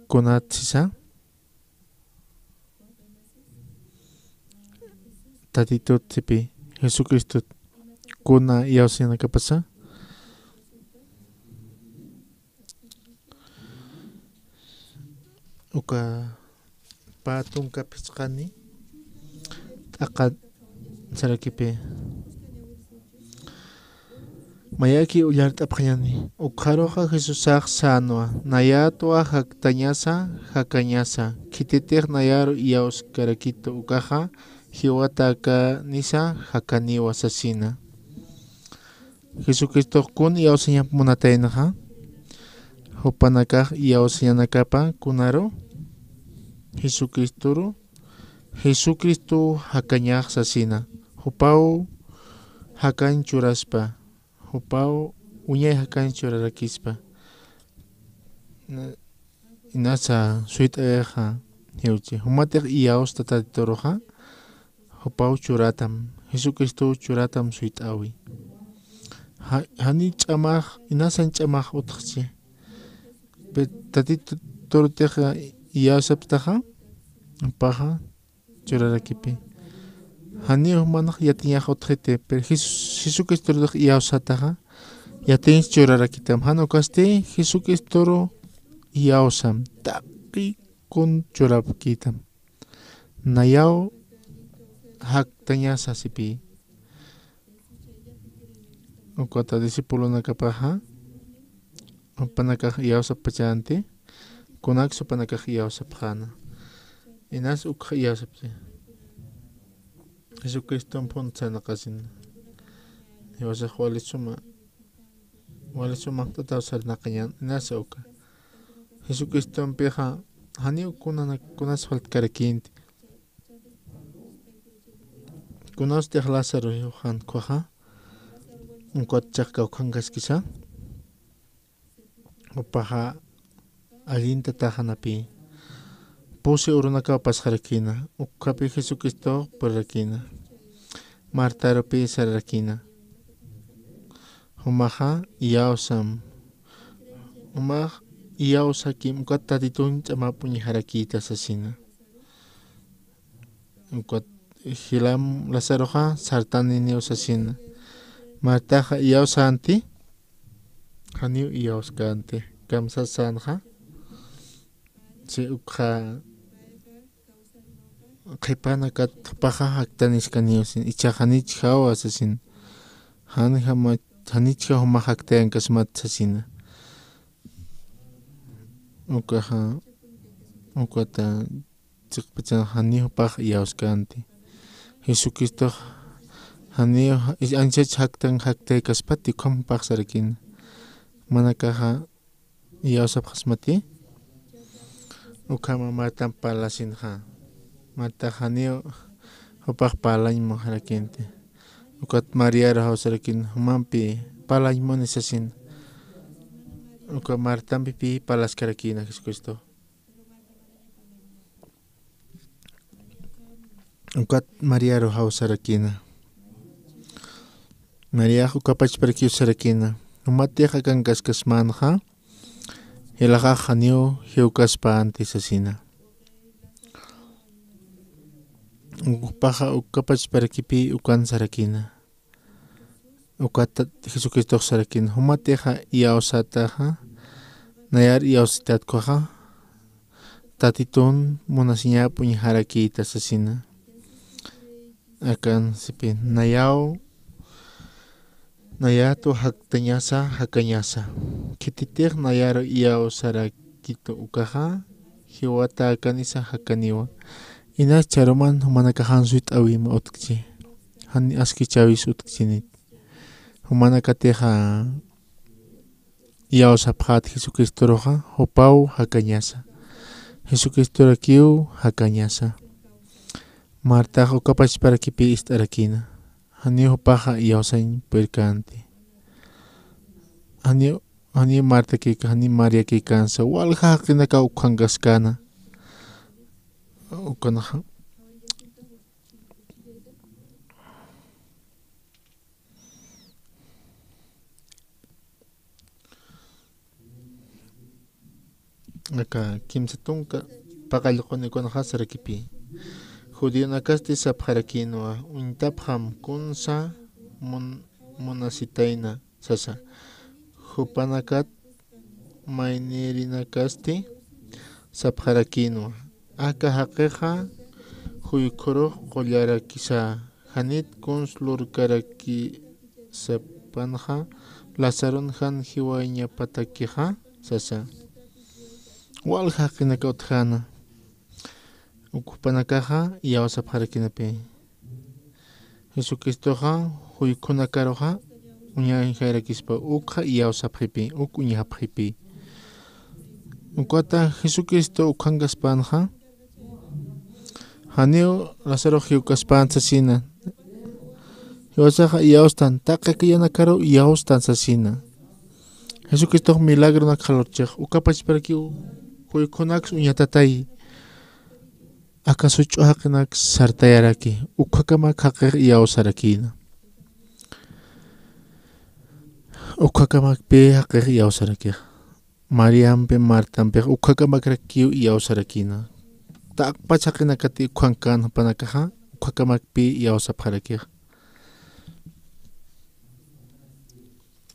kunat sisa, Tatitut sipi, Jesucristot, kuna iyawsañanakapasa, uka pä tunka phisqani t'aqat sarakipi. Mayaki ullart'apxañani. Ukxaruxa Jesusax sänwa, nayätwa jaktañasa, jakañasa. Khititix nayaru iyawskarakitu ukaxa, jiwatakanisa jakaniwa sasina. Jesucristox kun iyawsañap munataynxa, jupanakax iyawsañanakapa kunaru, Jesucristoru, Jesucristo jakañax sasina, jupaw jakañ churaspa, jupaw uñay jakañ churarakispa. Na-, inasa suyt'awixa jiwchi. Jumatix iyawsta Tatituruxa, jupaw churatam, Jesucristow churatam suyt'awi. Ja-, jani ch'amax, inasan ch'amax utxchi. Pe-, Tatitutix iyawsapxtaxa, jupaxa churarakipi. Janiw jumanax yatiñax utxiti, pero Jes-, Jesucristorutix iyawsataxa, yatiñs churarakitam. Jan ukasti Jesucristoru iyawsam, taqi kun churapkitam. Nayaw jaktañasa sipi. Ukata discipulonakapaxa, jupanakax iyawsapxachänti, kunak jupanakax iyawsapxäna. Inas ukxa iyawsapxi. Jesucristom phunsanaqasina. Jiwasax wali suma, wali suma jaqt'ataw sarnaqañän, inasa uka. Jesucristompixa, janiw kunana-, kunas faltkarakïnti. Kunastix Lázaro jiwxan ukhaxa, ukat chaqka ukhankaskisa, jupaxa allintataxanapï, pusi urunakaw pasxarakïna, ukhapi Jesucristox purirakïna, Martarupï sararakïna. Jumaxa iyawsam, jumax iyawsakim, ukat Tatitun ch'amap uñjarakïta sasina. Ukat jilam Lazaroxa sartaniniw sasina. Martaxa iyawsänti, janiw iyawskänti. Kamsasänxa, si ukxa qhipanakat jupaxa jaktaniskaniw sin, icha janichjawa sasin. Jan jama, janichja jumax jaktayankasmat sasina. Ukaxa, ukata chiqpachan janiw jupax iyawskänti. Jesucristox janiw ja-, anchach jaktan jaktaykaspati, ukham jupax sarakïna. Jumanakaxa iyawsapxasmati. Ukhama Martam parlasinxa. Martax janiw jupax parlañ munxarakïnti. Ukat Mariaru jawsarakïna, jumampi parlañ muni sasin. Uka Martampi pï parlaskarakïna Jesucristo. Ukat Mariaru jawsarakïna. Mariax uka pachparakiw sarakïna. Jumatix akankaskasmänxa, jilaxax janiw jiwkaspänti sasina. Jupaxa uka pachparakipï ukan sarakïna. Ukat Jesucristox sarakïna, jumatixa iyawsataxa, nayar iyawsitat ukhaxa, Tatitun munasiñap uñjarakïta sasina. Akan sipi, nayaw, nayätwa jaktañasa, jakañasa. Khititix nayaru iyawsarakitu ukaxa, jiwatäkanisa jakaniwa. Inas ch'aruman jumanakaxan suyt'äwima utjchi. Jani askichäwis utjchinit. Jumanakatixa iyawsapxät Jesucristoruxa, jupaw jakañasa. Jesucristorakiw jakañasa. Martax uka pachparakipï ist'arakïna. Janiw jupaxa iyawsañ purkänti. Janiw, janiw Martakïka, janiw Mariakïkansa, walja jaqinakaw ukhankaskana. Ukanaxa. Aka kimsa tunka paqallquni kunxa sarakipï. Judionakasti sapxarakïnwa, uñtapxam kunsa mun-, munasitayna sasa. Jupanakat maynirinakasti sapxarakïnwa, aka jaqixa juykhurux qullarakisa, janit kuns lurkarakisapanxa, Lazaron jan jiwañapatakixa sasa. Walja jaqinaka utjäna. Uk jupanakaxa iyawsapxarakïnapï. Jesucristoxa juykhunakaruxa uñjayarakispa, ukxa iyawsapxipï, uk uñjapxipï. Ukata Jesucristo ukhankaspanxa, janiw Lazarox jiwkaspän sasina. Jiwasaxa iyawstan, taqi akillanakaruw iyawstan sasina. Jesucristox milagronak jalurchix, uka pachparakiw juykhunaks uñatatay. Aka such'u jaqinak sartayaraki, ukhakamak jaqix iyawsarakïna. Ukhakamakpï jaqix iyawsarakix. Mariampix, Martampix ukhakamarakiw iyawsarakïna. Taqpach jaqinakati ukhankän jupanakaxa, ukhakamakpï iyawsapxarakix.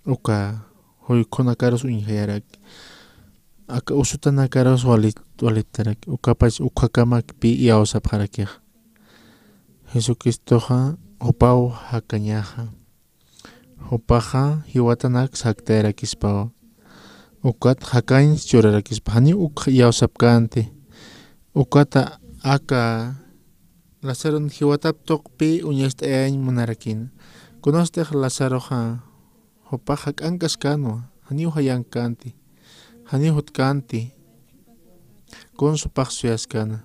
Uka juykhunakarusa uñjayaraki. Aka usutanakarus wali-, waliptaraki. Ukapach ukhakamakpï iyawsapxarakix. Jesucristoxa jupaw jakañaxa. Jupaxa jiwatanaks jaktayarakispawa. Ukat jakañs churarakispa. Janiw uk iyawsapkänti. Ukata aka Lazaron jiwatap tuqpï uñacht'ayañ munarakïna. Kunastix Lazaroxa jupax jak'ankaskänwa, janiw jayankänti, janiw jutkänti, kuns jupax suyaskäna,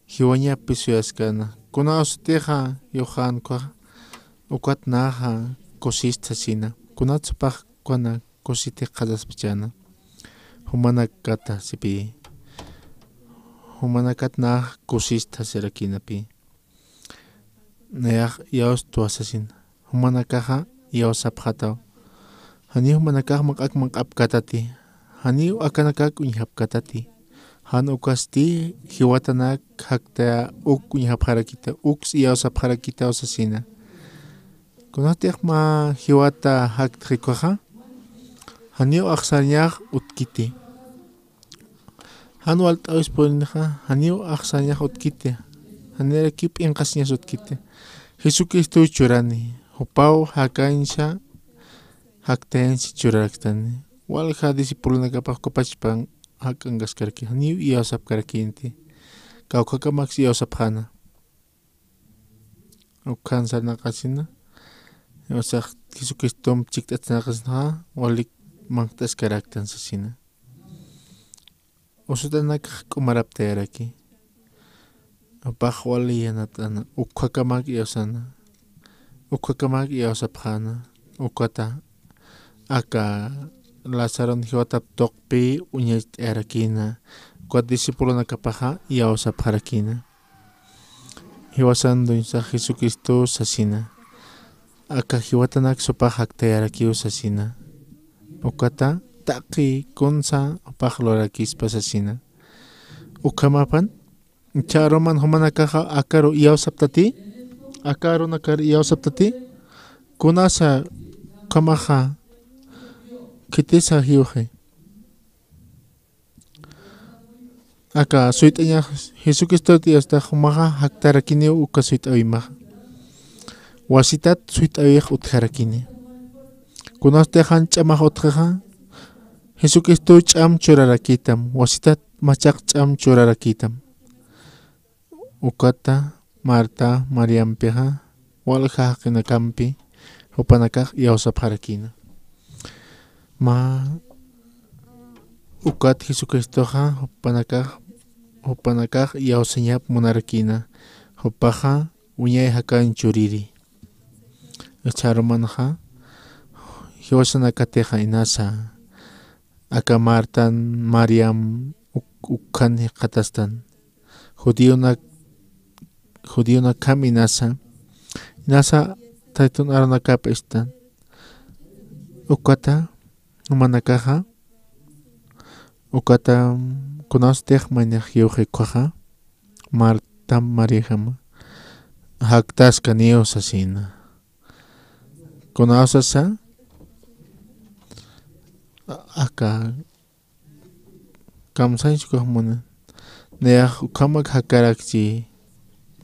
jiwañapï suyaskäna. Kuna usutixa yuxän ukax, ukat naxa kusist sasina. Kunats jupax kuna kusiti qhataspachäna. Jumanakata sipï. Jumanakat nax kusist sasirakïnapï. Nayax iyawstwa sasina. Jumanakaxa iyawsapxätaw. Janiw jumanakax manq'ak manq'apkatati. Janiw akanakak uñjapkatati. Jan ukasti jiwatanak jaktaya uk uñjapxarakita, uks iyawsapxarakitaw sasina. Kunatix mä jiwata jaktxi ukaxa, janiw axsañax utkiti. Jan walt'äwis purinixa, janiw axsañax utkiti. Janirakiw p'inqasiñas utkiti. Jesucristow churani, jupaw jakañsa, jaktayañsa churarakistani. Walja discipulonakapax uka pachpan jak'ankaskarakïna, janiw iyawsapkarakïnti. Kawkhakamaks iyawsapxäna. Ukhan sarnaqasina. Usax Jesucristomp chikt'at sarnaqasina, walik manq't'askaraktan sasina. Usutanakax k'umaraptayaraki. Jupax wali yanapt'ana, ukhakamak iyawsana. Ukhakamak iyawsapxäna. Ukata aka Lazaron jiwatap tuqpï uñacht'ayarakïna. Ukat discipulonakapaxa iyawsapxarakïna. Jiwasan Dueñosax Jesucristo sasina. Aka jiwatanak jupax jaktayarakiw sasina. Ukata taqi kunsa jupax lurarakispa sasina. Ukhamapan, ch'aruman jumanakaxa akaru iyawsaptati, aka arunakar iyawsaptati, kunasa ukhamaxa khitisa jiwxi. Aka suyt'añax Jesucristo tiyasta jumaxa jaktarakiniw uka suyt'äwimaxa. Wasitat suyt'äwix utjarakini. Kunasti jan ch'amax utjixa, Jesucristo ch'am churarakitam, wasitat machaq ch'am churarakitam. Ukata Marta Mariampixa walja jaqinakampi jupanakax iyawsapxarakina. Mä ukat Jesucristoxa jupanakax, jupanakax iyawsañap munarakina, jupaxa wiñay jakan churiri. Jichharumanxa jiwasanakatixa inasa, aka Martan Mariam uk-, ukhan jikxatastan. Judionak-, judionakham inasa, inasa Taytun arunakap istan. Ukata jumanakaxa, ukata kunastix maynix jiwxi ukhaxa, Martam Mariajama jaktaskaniw sasina. Kunawsasa, a-, aka kamsañ sukax munan. Nayax ukhamak jakarakchi,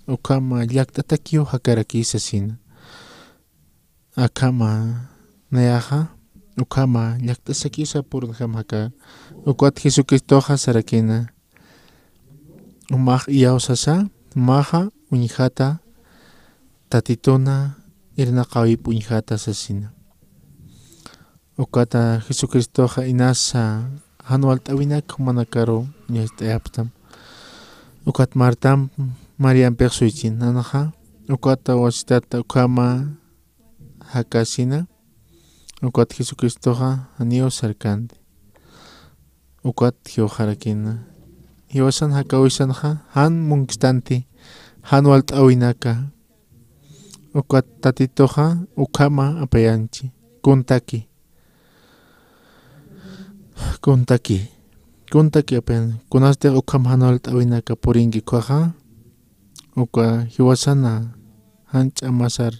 ukhama llakt'atakiw jakaraki sasina. Akhama nayaxa, ukhama llakt'asakiw sapurunjam jaka. Ukat Jesucristoxa sarakina. Jumax iyawsasa, jumaxa uñjata, Tatituna irnaqäwip uñjata sasina. Ukata Jesucristoxa inasa jan walt'äwinak jumanakaru ñacht'ayapxtam. Ukat Martam Mariampix suychin, nanxa ukata wasitata ukhama jakasina, ukat Jesucristoxa janiw sarkanti. Ukat jiwxarakina. Jiwasan jakäwisanxa jan munkstanti, jan walt'äwinaka. Ukat Tatituxa ukhama apayanchi. Kuntaki. Kuntaki. Kuntaki apayan. Kunastix ukham jan walt'äwinaka purinki ukhaxa. Uka jiwasana jan ch'amasar.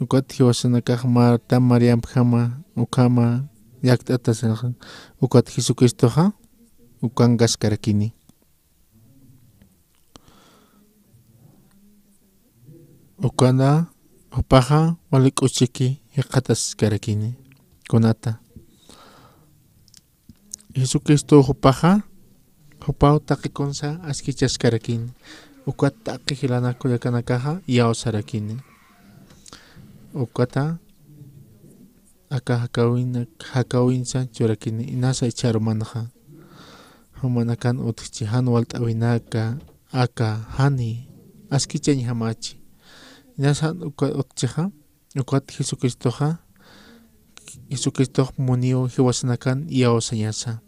Ukat jiwasanakax Marta Mariampjama ukhama llakt'atasanxa. Ukat Jesucristoxa ukankaskarakini. Ukana jupaxa wali k'uchiki jikxataskarakini. Kunata. Jesucristo jupaxa, jupaw taqi kunsa askichaskarakini. Ukat taqi jilanak kullakanakaxa iyawsarakini. Ukata aka jakäwina, jakäwinsa churakini, inasa jichharumanxa. Jumanakan utjchi jan walt'äwinaka, aka jani askichañjamachi. Inasa jan uka utjchixa, ukat Jesucristoxa, Jesucristox muniw jiwasanakan iyawsañasa.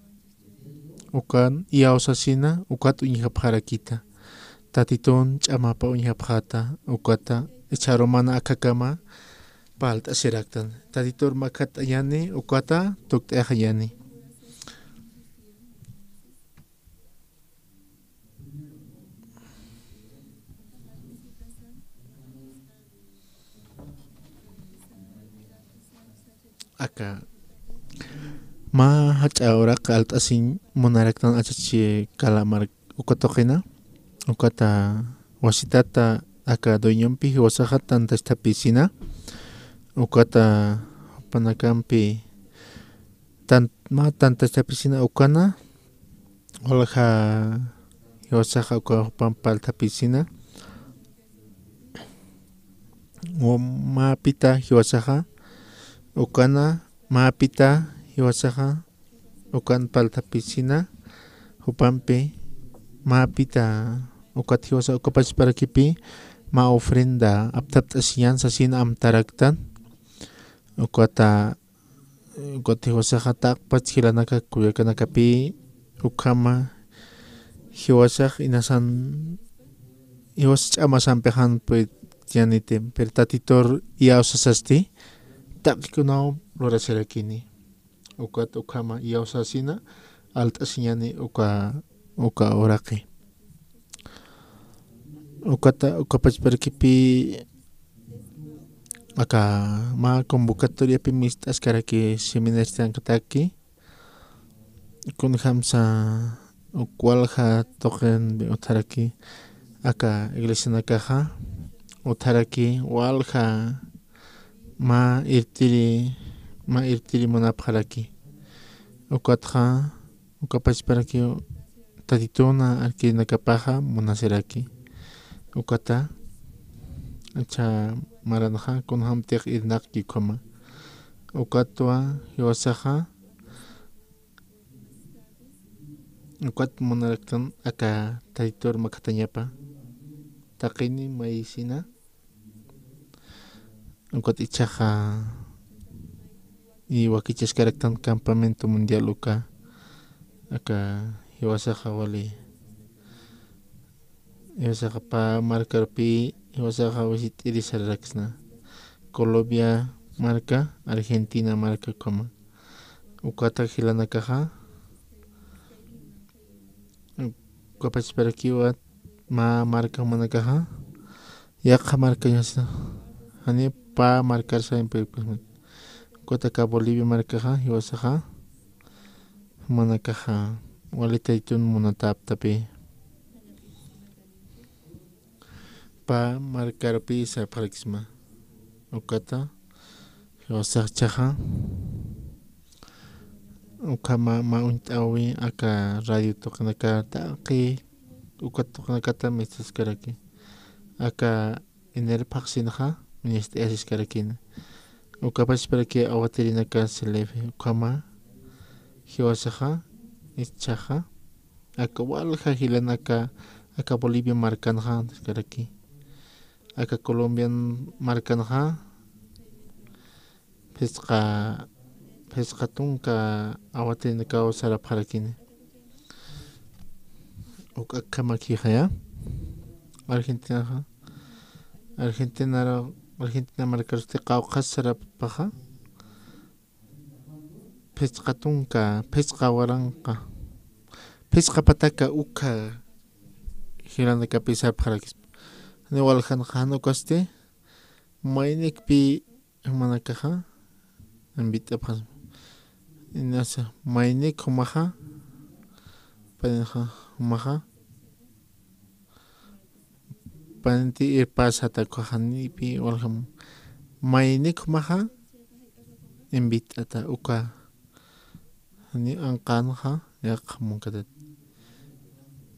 Ukan iyawsasina, ukat uñjapxarakita. Tatitun ch'amapa uñjapxäta, ukata jichharumana akhakama parlt'asiraktan. Tatitur makhatt'añäni, ukata tukt'ayaxañäni. Aka mä jach'a uraq alt'asiñ munaraktan achachi kalamar uka tuqina, ukata wasitata aka dueñompi jiwasaxa tantachtapisina, ukata jupanakampi tan-, mä tantachtapisina ukana, walja jiwasaxa uka jupan parlthapisina. Wa-, mäpita jiwasaxa, ukana mäpita jiwasaxa, ukan parlthapisina, jupampi, mäpita, ukat jiwasa, uka pachparakipi, mä ofrenda apthapt'asiñan sasin amtaraktan, ukata, ukat jiwasaxa taqpach jilanaka kullakanakapi, ukhama jiwasax inasan, jiwas ch'amasampi jan puyt'añäniti, pero Tatitur iyawsasasti, taqi kunaw lurasirakini. Ukat ukhama iyawsasina, alt'asiñäni uka, uka uraqi. Ukata, uka pachparakipi, aka mä convocatoriapi mist'askaraki seminaristankataki, kunjamsa uk walja tuqinpi utjaraki, aka iglesianakaxa utjaraki walja mä irtiri mä irtiri munapxaraki. Ukatxa, uka pachparakiw Tatituna arkirinakapaxa munasiraki. Ukata, ichha maranxa kunjämtix irnaqki ukhama. Ukatwa jiwasaxa, ukat munaraktan aka Tatitur makatañapa. Taqini mayisina. Ukat ichhaxa wakichaskaraktan campamento mundial uka, aka jiwasaxa wali, jiwasaxa pä markarpi jiwasaxa wisit'iri sararaksna. Colombia marka, Argentina marka ukhama. Ukata jilanakaxa, uka pachparakiwa mä marka jumanakaxa, yaqha markañasa, jani pä markar sayampaypasman. Ukata aka Bolivia markaxa, jiwasaxa, jumanakaxa, wali Tatitun munatäptapi. Pä markarpi sapxarakisma. Ukata, jiwasax ichhaxa, ukhama mä uñt'äwi aka radio tuqinakar taqi, uka tuqinakata mist'askaraki. Aka enero phaxsinxa, minist'ayasiskarakini. Uka pachparaki awatirinaka silifi, ukhama, jiwasaxa, ichhaxa, aka walja jilanaka, aka Bolivia markanxa, niskaraki. Aka Colombian markanxa, phisqa, phisqa tunka awatirinakaw sarapxarakini. Uk akhamakixaya. Argentinaxa, Argentinara, Argentina markarusti qawqhas sarapaxa, phisqa tunka, phisqa waranqa, phisqa pataka ukha jilanakapi sarapxarakispa. Jani waljanxa jan ukasti, maynikpi jumanakaxa, invit'apxasma. Inasa, maynik jumaxa, paninxa, jumaxa, panti irpasata ukhaxa janipi waljam. Maynik jumaxa, invit'ata uka. Jani anqanxa, yaqha munkatat.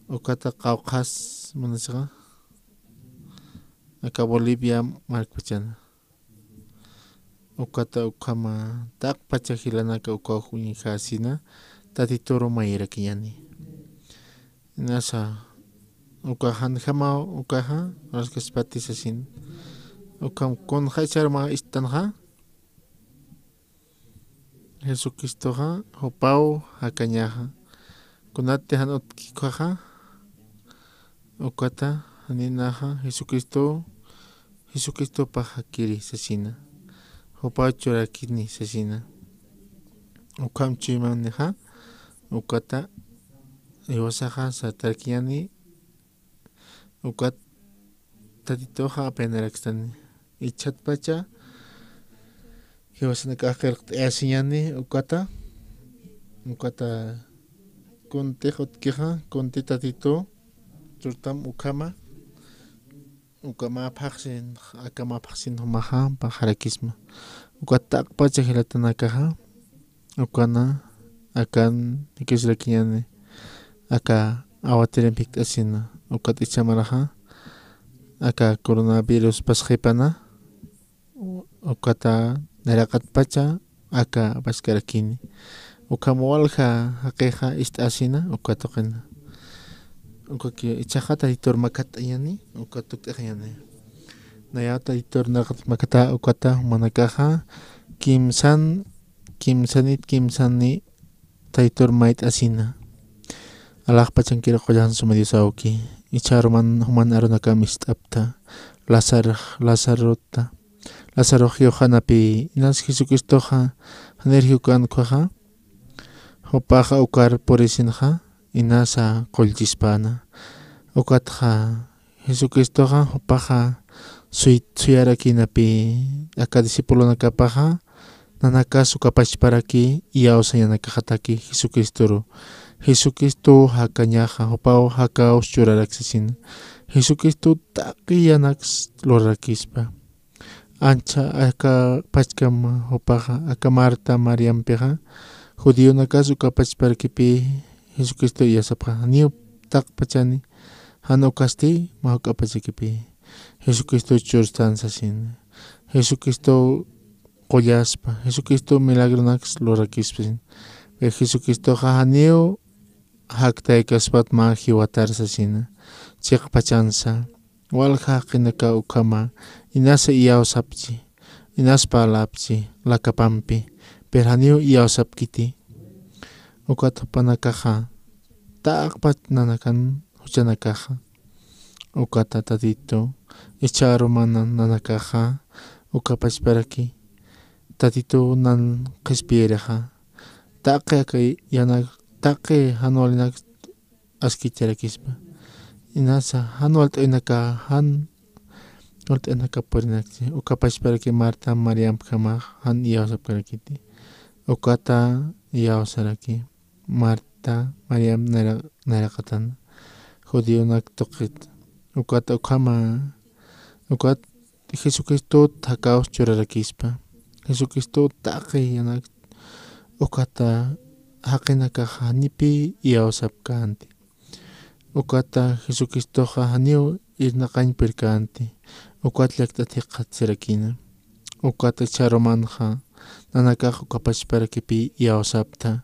Ukata qawqhas munasixa, aka Bolivia markpachana. Ukata ukhama taqpacha jilanaka uka uñjasina, Tatituru mayirakiñani. Inasa, uka janjamaw ukaxa, raskaspati sasin. Ukham kunxa ichharma istanxa, Jesucristoxa, jupaw jakañaxa. Kunati jan utki ukhaxa, ukata, janinaxa, Jesucristo, Jesucristopa jakiri sasina. Jupaw churakini sasina. Ukham chuymanixa, ukata, jiwasaxa sartarakiñani, ukat Tatituxa apayanarakstan. Ichhatpacha, jiwasanakax qillqt'ayasiñani, ukata, ukata, kuntix utkixa, kunti Tatitu, turtam ukhama, uka mä phaxsin, aka mä phaxsin jumaxa, paxarakisma. Ukat taqpacha jilatanakaxa, ukana, akan, jikisrakiñani, aka awatirin phikt'asina, ukat ichhamaraxa, aka coronavirus pasxipana, u-, ukata, naraqatpacha, aka, apaskarakini. Ukham walja, jaqixa, ist'asina, uka tuqina. Ukaki, ichhaxa Tatitur makat'añani, uka tukt'añani. Nayaw Tatitur naraqat makata, ukata, jumanakaxa, kimsan, kimsanit, kimsani, Tatitur mayt'asina. Alaxpachankir qullan suma Dios awki. Ichharuman juman arunakam ist'apta. Lazar, Lazarota. Lazaro jiwxanapi. Inas Jesucristoxa, janir jiwkan ukhaxa. Jupaxa ukar purisinxa. Inasa qullchispana. Ukatxa Jesucristoxa jupaxa suy-, suyarakinapi aka discipulonakapaxa, nanakas uka pachparaki iyawsañanakaxataki Jesucristoru. Jesucristo jakañaxa, jupaw jakaw churaraksisina. Jesucristo taqi yanaks lurarakispa. Ancha aka pachkam jupaxa, aka Marta Mariampixa, judionakas uka pachparakipï Jesucristo iyawsapxä, janiw taqpachani, jan ukasti mä juk'apachakipï Jesucristo churstan sasina. Jesucristo qullaspa, Jesucristo milagronak lurakispa sasina. Jesucristoxa janiw jaktaykaspat mä jiwatar sasina. Chiqpachansa, walja jaqinaka ukhama, inasa iyawsapchi, inas parlapchi lakapampi, pero janiw iyawsapkiti. Ukat jupanakaxa, taqpach nanakan juchanakaxa. Ukata Tatitu, ichha arumana nanakaxa, uka pachparaki, Tatitu nan qhispiyirixa, taqi aka yana, taqi jan walinak askicharakispa. Inasa, jan walt'aynaka, jan walt'aynaka purinakchi. Uka pachparaki Marta Mariampjamax, jan iyawsapkarakiti. Ukata iyawsaraki. Marta, Mariam nayra-, nayraqatan. Judionak tuqit. Ukat ukhama, ukat Jesucristo jakaws churarakispa. Jesucristo taqi yanak ukata jaqinakaxa janipï iyawsapkänti. Ukata Jesucristoxa janiw irnaqañ pirkänti. Ukat llakt'at jikxatsirakïna. Ukata ichha arumanxa, nanakax uka pachparakipï iyawsapta.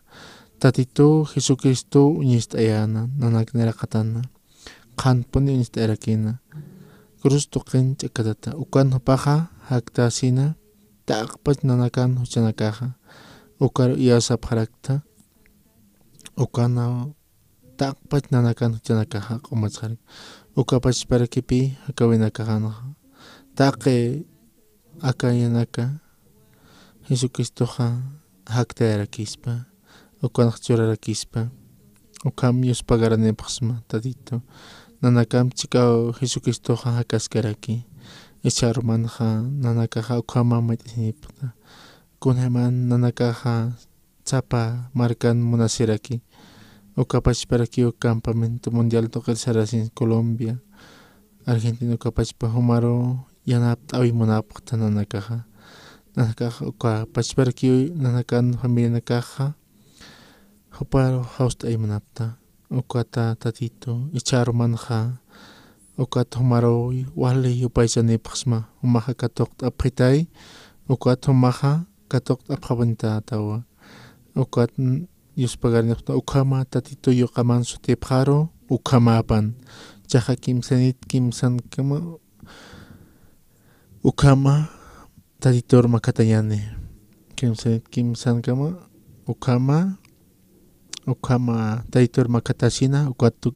Tatitu Jesucristo uñist'ayäna, nanak nayraqatana. Qhanpuni uñist'ayarakïna. Cruz tuqin ch'akatata. Ukan jupaxa jaktasina, taqpach nanakan juchanakaxa. Ukar iyawsapxarakta. Ukana taqpach nanakan juchanakaxa q'umatsxarak. Uka pachparakipï jakawinakaxanxa, taqi aka yanaka Jesucristoxa jaktayarakispa, ukanx churarakispa, ukham yuspagaranipxsma Tatitu. Nanakam chikaw Jesucristoxa jakaskaraki. Ichha arumanxa, nanakaxa ukhama mayt'asinipxta. Kunjayman nanakaxa sapa markan munasiraki. Uka pachparakiw campamento mundial tuqir sarasin Colombia, Argentina uka pachpa jumaru yanapt'awi munapxta nanakaxa. Nanakaxa uka pachparakiw nanakan familianakaxa juparu jawst'awi munapxta. Ukata Tatitu, ichha arumanxa, ukat jumaru wali yupaychanipxsma, jumaxa katuqt'apxitay, ukat jumaxa katuqt'apxapanitatawa. Ukat n-, yuspagarinipxta, ukhama Tatitu yuqaman sutipxaru, ukhamapan. Chaxa kimsanit kimsankama, ukhama Tatitur makatañani. Kimsanit kimsankama, ukhama, ukhama Tatitur makatasina, ukat tu-,